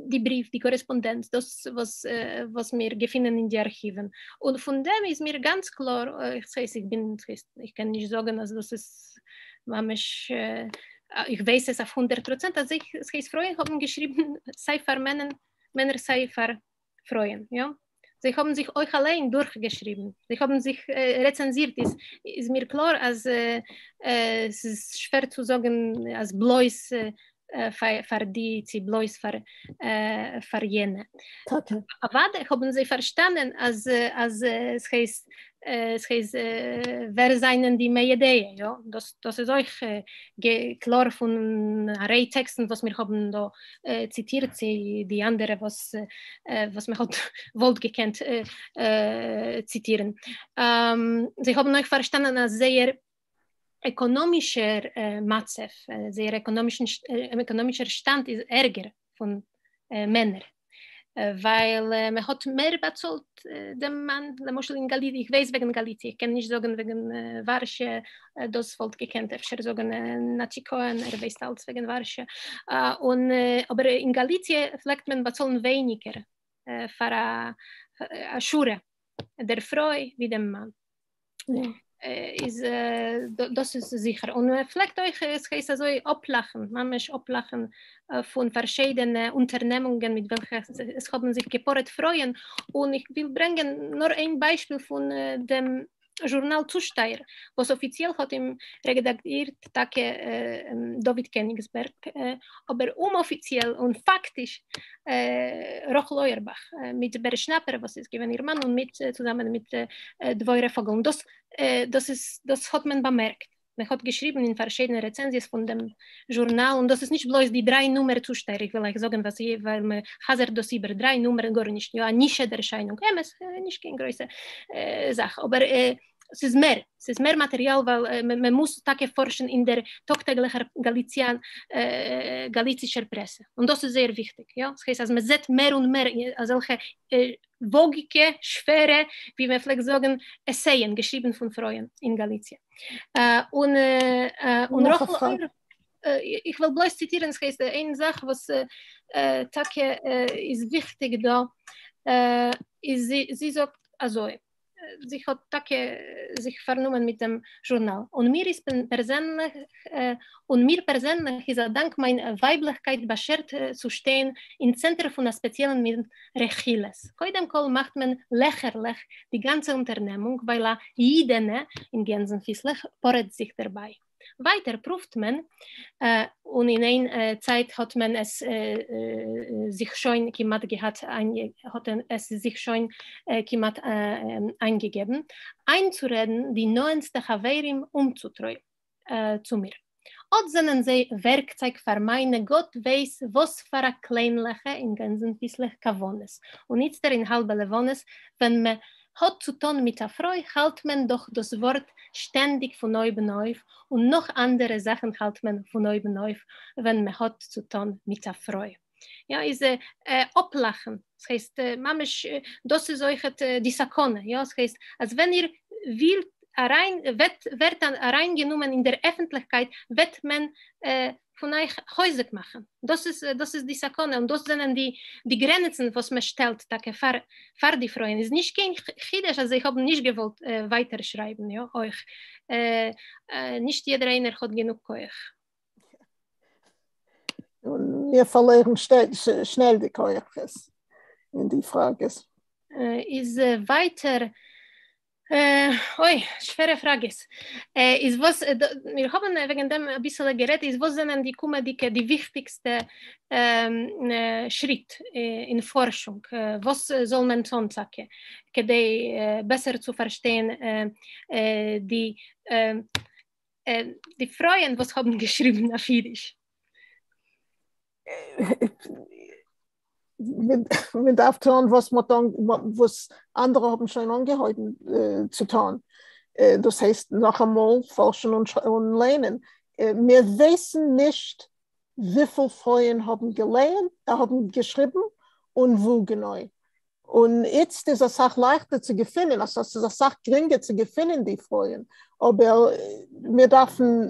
די בריוו, די קארעספאנדענץ, דאס וואס וואס מיר געפינען אין די ארכיוון. און פון דעם איז מיר גאנץ קלאר, איך הייסט איך בין, איך קען נישט זאגן אז דאס איז ממש, איך ווייס עס אויף 100%, אז איך, עס הייסט פרויען האבן געשריבן סיי פאר מענער סיי פאר פרויען, יא? זיי האבן זיך אויך אליין דורכגעשריבן, זיי האבן זיך רעצענזירט, איז איז מיר קלאר אז ס'איז שווער צו זאגן אז בלויז פאר די צי בלויז פאר פאר יענע. טאקע. אוודאי האבן זיי פארשטאנען אז אז עס הייסט עס הייסט ווער זענען די מיידעי, יא? דאס דאס איז אויך קלאר פון א ריי טעקסטן וואס מיר האבן דא ציטירט צי די אנדערע וואס וואס מען האט וואלט געקענט ציטירן. זיי האבן אויך פארשטאנען אז זייער עקאנאמישער מצב, זייער עקאנאמישער שטאנד איז ערגער פון מענער, ווייל מען האט מער באצאלט דעם מאן, למשל אין גאליציע, איך ווייס וועגן גאליציע, איך קען נישט זאגן וועגן ווארשע, דאס וואלט געקענט אפשר זאגן נתי כהן, ער ווייסט אלץ וועגן ווארשע, און אבער אין גאליציע פלעגט מען באצאלן ווייניגער פאר א שורה דער פרוי ווי דעם מאן. איז דאס איז זיכער און מען פלעגט אויך עס הייסט אזוי אפלאכן ממש אפלאכן פון פארשידענע אונטערנעמונגען מיט וועלכע עס האבן זיך געפארעט פרויען און איך וויל ברענגען נאר איין ביישפיל פון דעם זשורנאל צושטייער וואס אפיציעל האט אים רעדאקטירט טאקע דוד קעניגסבערג אבער אומאפיציעל און פאקטיש רחל אויערבאך מיט בעריש שנאפער וואס איז געווען איר מאן און מיט צוזאמען מיט דבורה פאגעל און דאס דאס איז דאס האט מען באמערקט מען האט געשריבן אין פארשידענע רעצענזיעס פון דעם זשורנאל און דאס איז נישט בלויז די דריי נומער צושטייער איך וויל אייך זאגן וואס ווייל מען חזר'ט דאס איבער דריי נומערן גארנישט יא א נישע ערשיינונג אמת נישט קיין גרויסע זאך אבער ס'איז מער, ס'איז מער מאטעריאל ווייל מען מוז טאקע פארשן אין דער טאג-טעגליכער גאליציאן גאליצישער פרעסע, און דאס איז זייער וויכטיג, יא, ס'הייסט אז מען זעט מער און מער אזעלכע וואגיקע, שווערע, ווי מען פלעגט זאגן, עסייען געשריבן פון פרויען אין גאליציע. און און רחל אור, איך וועל בלויז ציטירן, ס'הייסט איין זאך וואס טאקע איז וויכטיג דא, איז זי זאגט אזוי, זי האט טאקע זיך פארנומען מיט דעם זשורנאל, און מיר איז פערזענליך, און מיר פערזענליך איז א דאנק מיין ווייבליכקייט באשערט צו שטיין אין צענטער פון א ספעציעלן מין רכילות. קודם כל מאכט מען לעכערליך די גאנצע אונטערנעמונג ווייל א אידענע אין גענזן-פיסלעך פארעט זיך דערביי. ווייטער פרואווט מען, און אין איין צייט האט מען עס זיך שוין כמעט געהאט האט עס זיך שוין כמעט איינגעגעבן, איינצורעדן די נאענטסטע חברים אומצוטרוי צו מיר. אט זענען זיי ווערקצייג פאר מיינע גאט ווייס וואס פאר א קליינליכע אין גענזן-פיסלעך כוונות, און איצטער אין האלבע לבנות ווען מע האט צו טון מיט א פרוי האלט מען דאך דאס ווארט שטענדיג פון אויבן אויף, און נאך אנדערע זאכן האלט מען פון אויבן אויף ווען מען האט צו טון מיט א פרוי. יא איז אפלאכן, ס'הייסט ממש דאס איז אויכעט די סכנה, יא ס'הייסט אז ווען איר ווילט אריין וועט ווערט אריינגענומען אין דער עפנטליכקייט וועט מען פון אייך חוזק מאכן, דאס איז דאס איז די סכנה און דאס זענען די די גרעניצן וואס מען שטעלט טאקע פאר פאר די פרויען, איז נישט קיין חידוש אז זיי האבן נישט געוואלט ווייטער שרייבן, יא אויך נישט יעדער איינער האט גענוג כח. און מיר פארלירן שנעל די כוחות אין די פראגעס. איז ווייטער אוי, שווערע פראגעס. איז וואס, מיר האבן וועגן דעם אביסעלע גערעדט, איז וואס זענען די קומעדיגע, די וויכטיגסטע שריט אין פארשונג? וואס זאל מען טון טאקע כדי בעסער צו פארשטיין די די פרויען וואס האבן געשריבן אויף אידיש? מען דארף טון וואס מען וואס אנדערע האבן שוין אנגעהויבן צו טון, דאס הייסט נאכאמאל פארשן און לערנען. מיר ווייסן נישט וויפיל פרויען האבן געלערנט, האבן געשריבן און וואו גענוי. און איצט איז אסאך לייכטער צו געפינען, עס איז אסאך גרינגער צו געפינען די פרויען, אבער מיר דארפן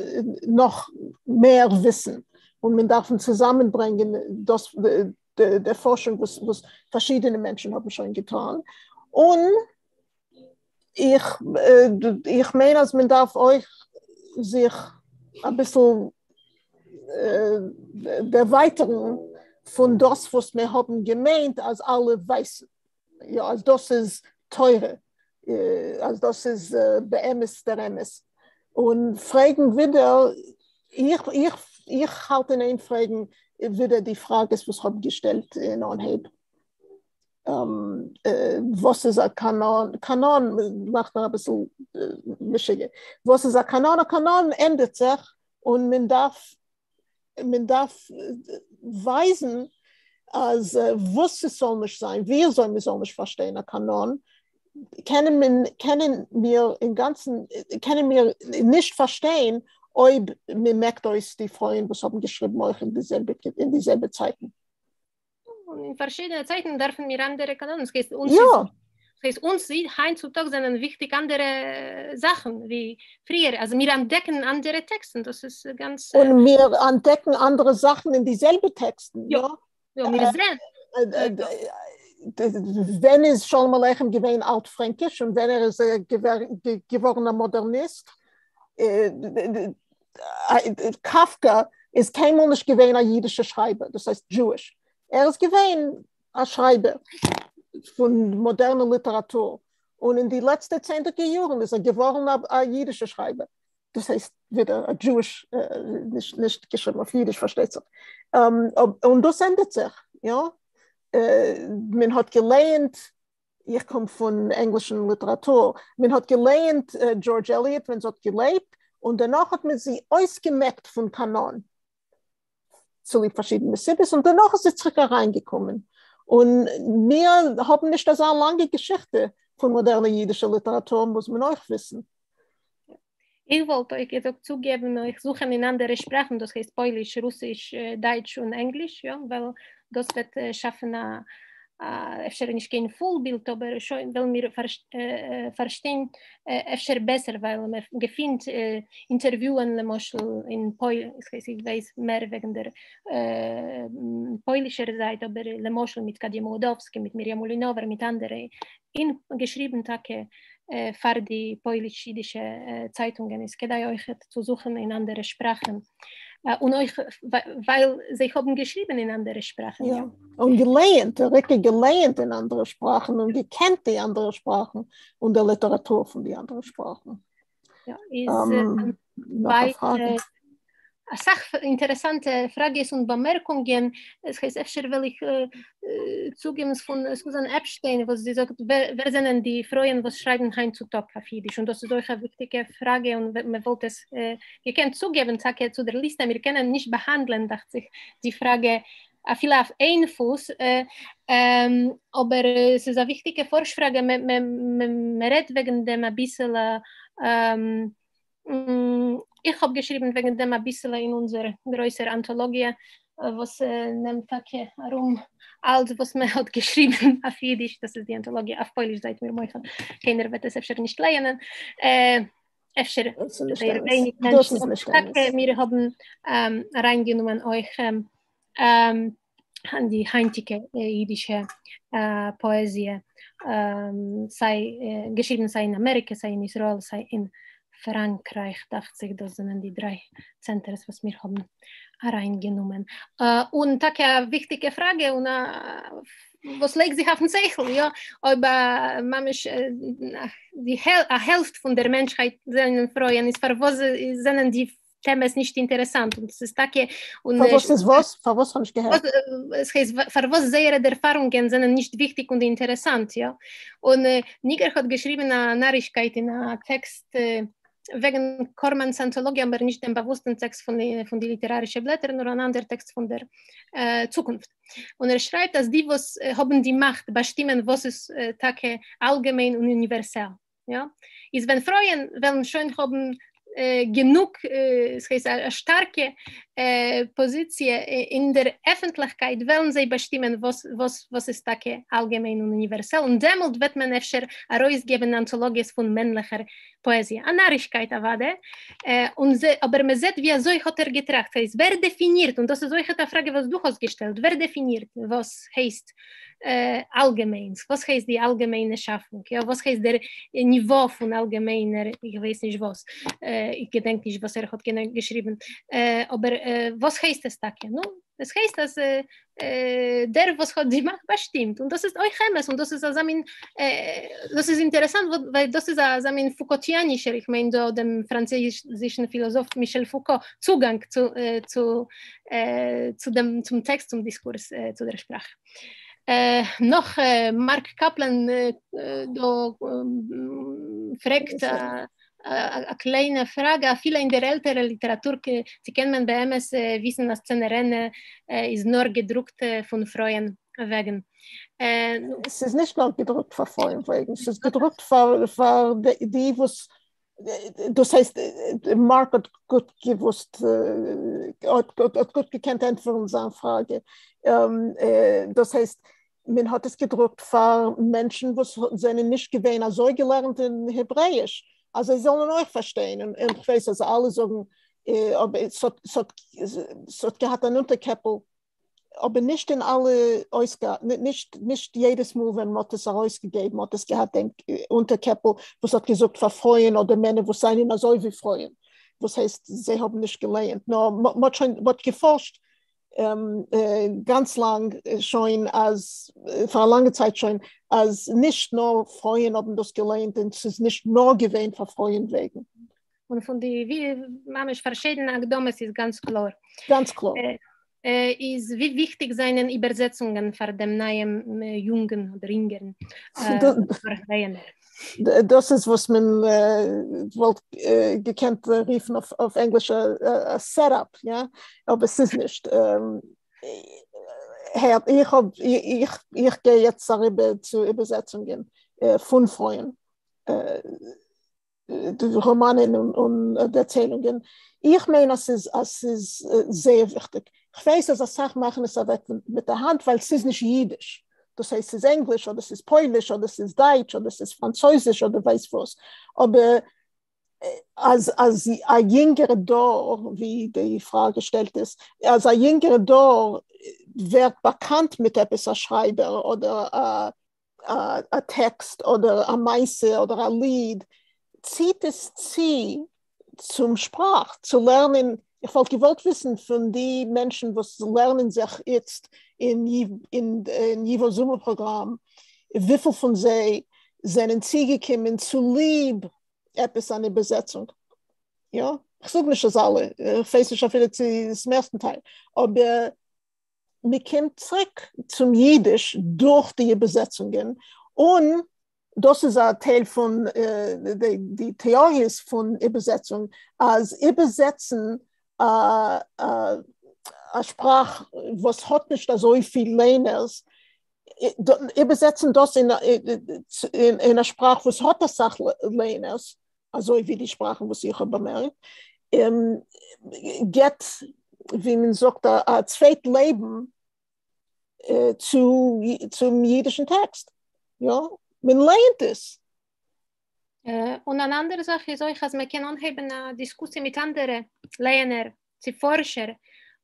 נאך מער וויסן, און מיר דארפן צוזאמענברענגען דאס די פארשונג וואס פארשידענע מענטשן האבן שוין געטאן, און איך איך מיין אז מען דארף אויך זיך אביסל דערווייטערן פון דאס וואס מיר האבן געמיינט אז אלע ווייסן, יא אז דאס איז תורה, אז דאס איז באמת דער אמת, און פרעגן ווידער, איך איך איך האלט אין איין פרעגן ווידער די פראגעס וואס כ'האב געשטעלט אין אנהייב. וואס איז א קאנאן? קאנאן מאכט מיר אביסל משוגע. וואס איז א קאנאן? א קאנאן ענדערט זיך און מען דארף מען דארף ווייזן אז וואס עס זאל נישט זיין, ווי אזוי מען זאל נישט פארשטיין א קאנאן, קענען מען קענען מיר אינגאנצן קענען מיר נישט פארשטיין אויב מען מעקט אויס די פרויען וואס האבן געשריבן אויך אין די זעלבע אין די זעלבע צייטן. און אין פארשידענע צייטן דארפן מיר אנדערע קאנאנען, ס'הייסט אונז איז ס'הייסט אונז היינט צו טאג זענען וויכטיג אנדערע זאכן ווי פריער, אז מיר אנטדעקן אנדערע טעקסטן, דאס איז גאנץ. און מיר אנטדעקן אנדערע זאכן אין די זעלבע טעקסטן, יא. יא, מיר זעען. ווען איז שלום עליכם געווען אלט פרענקיש און ווען ער איז געווארן א מאדערניסט? קאפקא איז קיינמאל נישט געווען א אידישער שרייבער, דאס הייסט Jewish, ער איז געווען א שרייבער פון מאדערנע ליטעראטור, און אין די לעצטע צענדליגע יארן איז ער געווארן א אידישער שרייבער, דאס הייסט ווידער א Jewish, נישט געשריבן אויף אידיש פארשטייט זיך, און דאס ענדערט זיך, יא, מען האט געלייענט איך קום פון ענגלישן ליטעראטור, מען האט געלייענט דזשארדזש עליאט ווען זי האט געלעבט, און דערנאך האט מען זי אויסגעמעקט פון קאנאן, צוליב פארשידענע סיבות, און דערנאך איז זי צוריק אריינגעקומען. און מיר האבן נישט אזא לאנגע געשיכטע פון מאדערנע אידישע ליטעראטור, מוז מען אויך וויסן. איך וואלט אויך געזאגט צוגעבן אויך זוכן אין אנדערע שפראכן, דאס הייסט פויליש, רוסיש, דייטש און ענגליש, יא, ווייל דאס וועט שאפן א אפשר נישט קיין פול בילד אבער שוין וועלן מיר פארשטיין אפשר בעסער ווייל מען געפינט אינטערוויוען למשל אין פוילן, איך ווייס מער וועגן דער פוילישער זייט אבער למשל מיט קאדיע מאלאדאווסקי, מיט מרים אולינאווער, מיט אנדערע, אין געשריבן טאקע פאר די פויליש-אידישע צייטונגען איז כדאי אויכעט צו זוכן אין אנדערע שפראכן, און אויך ווייל זיי האבן געשריבן אין אנדערע שפראכן. יא, און געלייענט, ריקע געלייענט אין אנדערע שפראכן און געקענט די אנדערע שפראכן און די ליטעראטור פון די אנדערע שפראכן. יא, איז ווייטער אסאך אינטערעסאנטע פראגעס און באמערקונגען, עס הייסט אפשר וועל איך צוגעבן פון סוזאן עפשטיין וואס זי זאגט ווער זענען די פרויען וואס שרייבן היינט צו טאג אויף אידיש, און דאס איז אויך א וויכטיגע פראגע און מען וואלט עס געקענט צוגעבן טאקע צו דער ליסטע, מיר קענען נישט באהאנדלען דאכט זיך די פראגע אפילו אויף איין פוס, אבער עס איז א וויכטיגע פארש-פראגע, מען רעדט וועגן דעם אביסעלע. איך האב געשריבן וועגן דעם אביסעלע אין אונזער גרויסער אנטאלאגיע וואס נעמט טאקע ארום אלץ וואס מען האט געשריבן אויף אידיש, דאס איז די אנטאלאגיע אויף פויליש, זייט מיר מוחל, קיינער וועט עס אפשר נישט לייענען, אפשר זייער ווייניג מענטשן, טאקע מיר האבן אריינגענומען אויך די היינטיגע אידישע פאעזיע, סיי געשריבן סיי אין אמעריקע סיי אין ישראל סיי אין פראנקרייך, דאכט זיך דאס זענען די דריי צענטערס וואס מיר האבן אריינגענומען. און טאקע א וויכטיגע פראגע און א וואס לייגט זיך אויפן שכל, יא, אויב ממש די א העלפט פון דער מענטשהייט זענען פרויען, איז פארוואס זענען די טעמעס נישט אינטערעסאנט און עס איז טאקע און פארוואס איז וואס? פארוואס האב נישט געהערט? עס הייסט פארוואס זייערע ערפארונגען זענען נישט וויכטיג און אינטערעסאנט יא און ניגער האט געשריבן א נארישקייט אין א טעקסט וועגן קארמאנס אנטאלאגיע אבער נישט דעם באוואוסטן טעקסט פון פון די ליטערארישע בלעטער נאר אן אנדער טעקסט פון דער צוקונפט און ער שרייבט אז די וואס האבן די מאכט באשטימען וואס איז טאקע אלגעמיין און אוניווערסעל יא, איז ווען פרויען וועלן שוין האבן גענוג, עס הייסט א שטארקע פאזיציע אין דער עפנטליכקייט, וועלן זיי באשטימען וואס וואס וואס איז טאקע אלגעמיין און אוניווערסעל, און דעמאלט וועט מען אפשר ארויסגעבן אנטאלאגיעס פון מענליכער פאעזיע. א נארישקייט אוודאי, און אבער מען זעט ווי אזוי האט ער געטראכט, ס'הייסט ווער דעפינירט, און דאס איז אויכעט א פראגע וואס דו האסט געשטעלט, ווער דעפינירט וואס הייסט אלגעמיינס, וואס הייסט די אלגעמיינע שאפונג, יא, וואס הייסט דער ניווא פון אלגעמיינער, איך ווייס נישט וואס, איך געדענק נישט וואס ער האט גענוי געשריבן, אבער וואס הייסט עס טאקע? נו, עס הייסט אז דער וואס האט די מאכט באשטימט, און דאס איז אויך אמת, און דאס איז אזא מין, דאס איז אינטערעסאנט ווייל דאס איז אזא מין פוקאטיאנישער, איך מיין דא דעם פראנצויזישן פילאזאף מישעל פוקא, צוגאנג צו צו צו דעם צום טעקסט צום דיסקורס צו דער שפראך. נאך מארק קאפלאן דא פרעגט א קליינע פראגע, אפילו אין דער עלטערער ליטעראטור צו קען מען באמת וויסן אז צאינה וראינה איז נאר געדרוקט פון פרויען וועגן? ס'איז נישט נאר געדרוקט פאר פרויען וועגן, ס'איז געדרוקט פאר פאר די וואס דאס הייסט מארק האט גוט געוואוסט, האט גוט געקענט ענטפערן זיין פראגע, דאס הייסט מען האט עס געדרוקט פאר מענטשן וואס זענען נישט געווען אזוי געלערנט אין העברעאיש אז זיי זאלן אויך פארשטיין, און איך ווייס אז אלע זאגן אבער ס'האט געהאט אן אונטערקעפל אבער נישט אין אלע אויסגאבן, נישט נישט יעדעס מאל ווען מ'האט עס ארויסגעגעבן האט עס געהאט דעם אונטערקעפל וואס האט געזאגט פאר פרויען אדער מענער וואס זענען אזוי ווי פרויען, וואס הייסט זיי האבן נישט געלייענט, נאר מ'האט שוין מ'האט געפארשט גאנץ לאנג שוין אז פאר א לאנגע צייט שוין אז נישט נאר פרויען האבן דאס געלייענט און ס'איז נישט נאר געווען פאר פרויען וועגן. און פון די ווי ממש פארשידענע הקדמות איז גאנץ קלאר. גאנץ קלאר. איז ווי וויכטיג זענען איבערזעצונגען פאר דעם נייעם יונגן אדער אינגערן לייענער? דאס איז וואס מען וואלט געקענט רופן אויף ענגליש א סעט-אפ, יא? אבער ס'איז נישט. הערט, איך האב, איך גיי יעצט אריבער צו איבערזעצונגען פון פרויען. ראָמאַנען און דערציילונגען. איך מיין אַז ס'איז אַז ס'איז זייער וויכטיק. כ'ווייס אַז אַ סך מאַכן עס אַוועק מיט דער האַנט ווייל ס'איז נישט ייִדיש. דאָס הייסט ס'איז ענגליש אָדער ס'איז פּויליש אָדער ס'איז דייטש אָדער ס'איז פֿראַנצויזיש אָדער ווייס וואָס. אָבער אַז אַז אַ ייִנגערע דור, ווי די פֿראַגע שטעלט עס, אַז אַ ייִנגערע דור ווערט באַקאַנט מיט עפּעס אַ שרײַבער אָדער אַ א טעקסט אדער א מעשה אדער א ליד, ציט עס צו צום שפראך, צו לערנען, איך וואלט געוואלט וויסן פון די מענטשן וואס לערנען זיך איצט אין ייוואו זומער פראגראם, וויפיל פון זיי זענען צוגעקומען צוליב עפעס אן איבערזעצונג, יא, איך זאג נישט אז אלע, איך ווייס נישט אפילו צו דאס מערסטן טייל, אבער מען קומט צוריק צום אידיש דורך די איבערזעצונגען, און דאס איז א טייל פון די טעאריעס פון איבערזעצונג, אז איבערזעצן א שפראך וואס האט נישט אזויפיל ליינערס, איבערזעצן דאס אין א שפראך וואס האט אסאך ליינערס, אזוי ווי די שפראכן וואס איך האב באמערקט, געבט ווי מען זאגט א צווייט לעבן צו צום אידישן טעקסט, יא, מען לייענט עס. און אן אנדערע זאך איז אויך אז מען קען אנהייבן א דיסקוסיע מיט אנדערע לייענער צו פארשער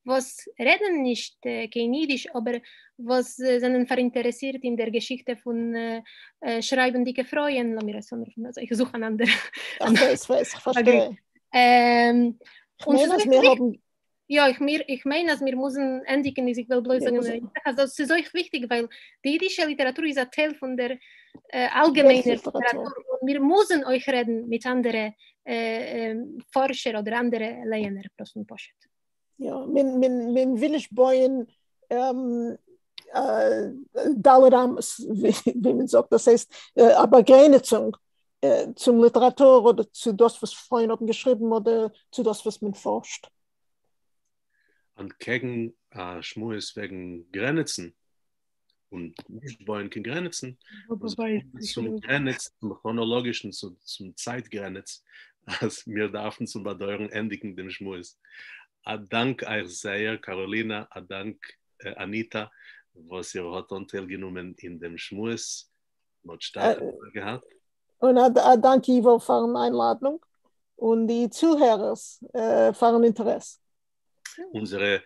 וואס רעדן נישט קיין אידיש אבער וואס זענען פאראינטערעסירט אין דער געשיכטע פון שרייבנדיקע פרויען, לאמיר עס אנרופן אזוי, איך זוך אן אנדערע. איך ווייס, כ'ווייס, איך פארשטיי. איך מיין אז מיר האבן. יא, איך מיר, איך מיין אז מיר מוזן ענדיגן, איז איך וועל בלויז זאגן אז דאס איז אויך וויכטיג ווייל די אידישע ליטעראטור איז א טייל פון דער אלגעמיינער ליטעראטור און מיר מוזן אויך רעדן מיט אנדערע פארשער אדער אנדערע לייענער פראסט און פשוט. יא, מען מען מען וויל נישט בויען ד' אמות ווי מען זאגט, דאס הייסט א באגרעניצונג צום ליטעראטור אדער צו דאס וואס פרויען האבן געשריבן אדער צו דאס וואס מען פארשט. אנטקעגן א שמועס וועגן גרעניצן און נישט בויען קיין גרעניצן, צום גרעניץ, צום כראנאלאגישן, צום צייט גרעניץ, אז מיר דארפן צום באדויערן ענדיגן דעם שמועס. א דאנק אייך זייער קאראלינא, א דאנק אניטא וואס איר האט אנטייל גענומען אין דעם שמועס, מ'האט שטארק הנאה געהאט. און א דאנק ייוואו פארן איינלאדנונג, און די צוהערערס פארן אינטערעס. אונזערע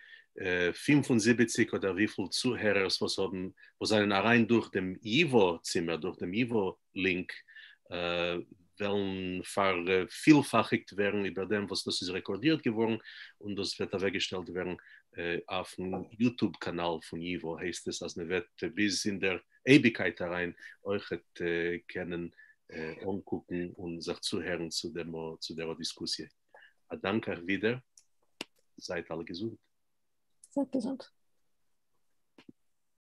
75 אדער וויפיל צוהערערס וואס האבן וואס זענען אריין דורך דעם ייוואו צימער, דורך דעם ייוואו לינק, וועלן פארפילפאכיגט ווערן איבער דעם וואס דאס איז רעקארדירט געווארן, און דאס וועט אוועקגעשטעלט ווערן אויפן יוטוב קאנאל פון ייוואו, הייסט עס אז מען וועט ביז אין דער אייביגקייט אריין אויכעט קענען אנקוקן און זיך צוהערן צו דעם צו דער דיסקוסיע. א דאנק אייך ווידער, זייט אלע געזונט. זייט געזונט.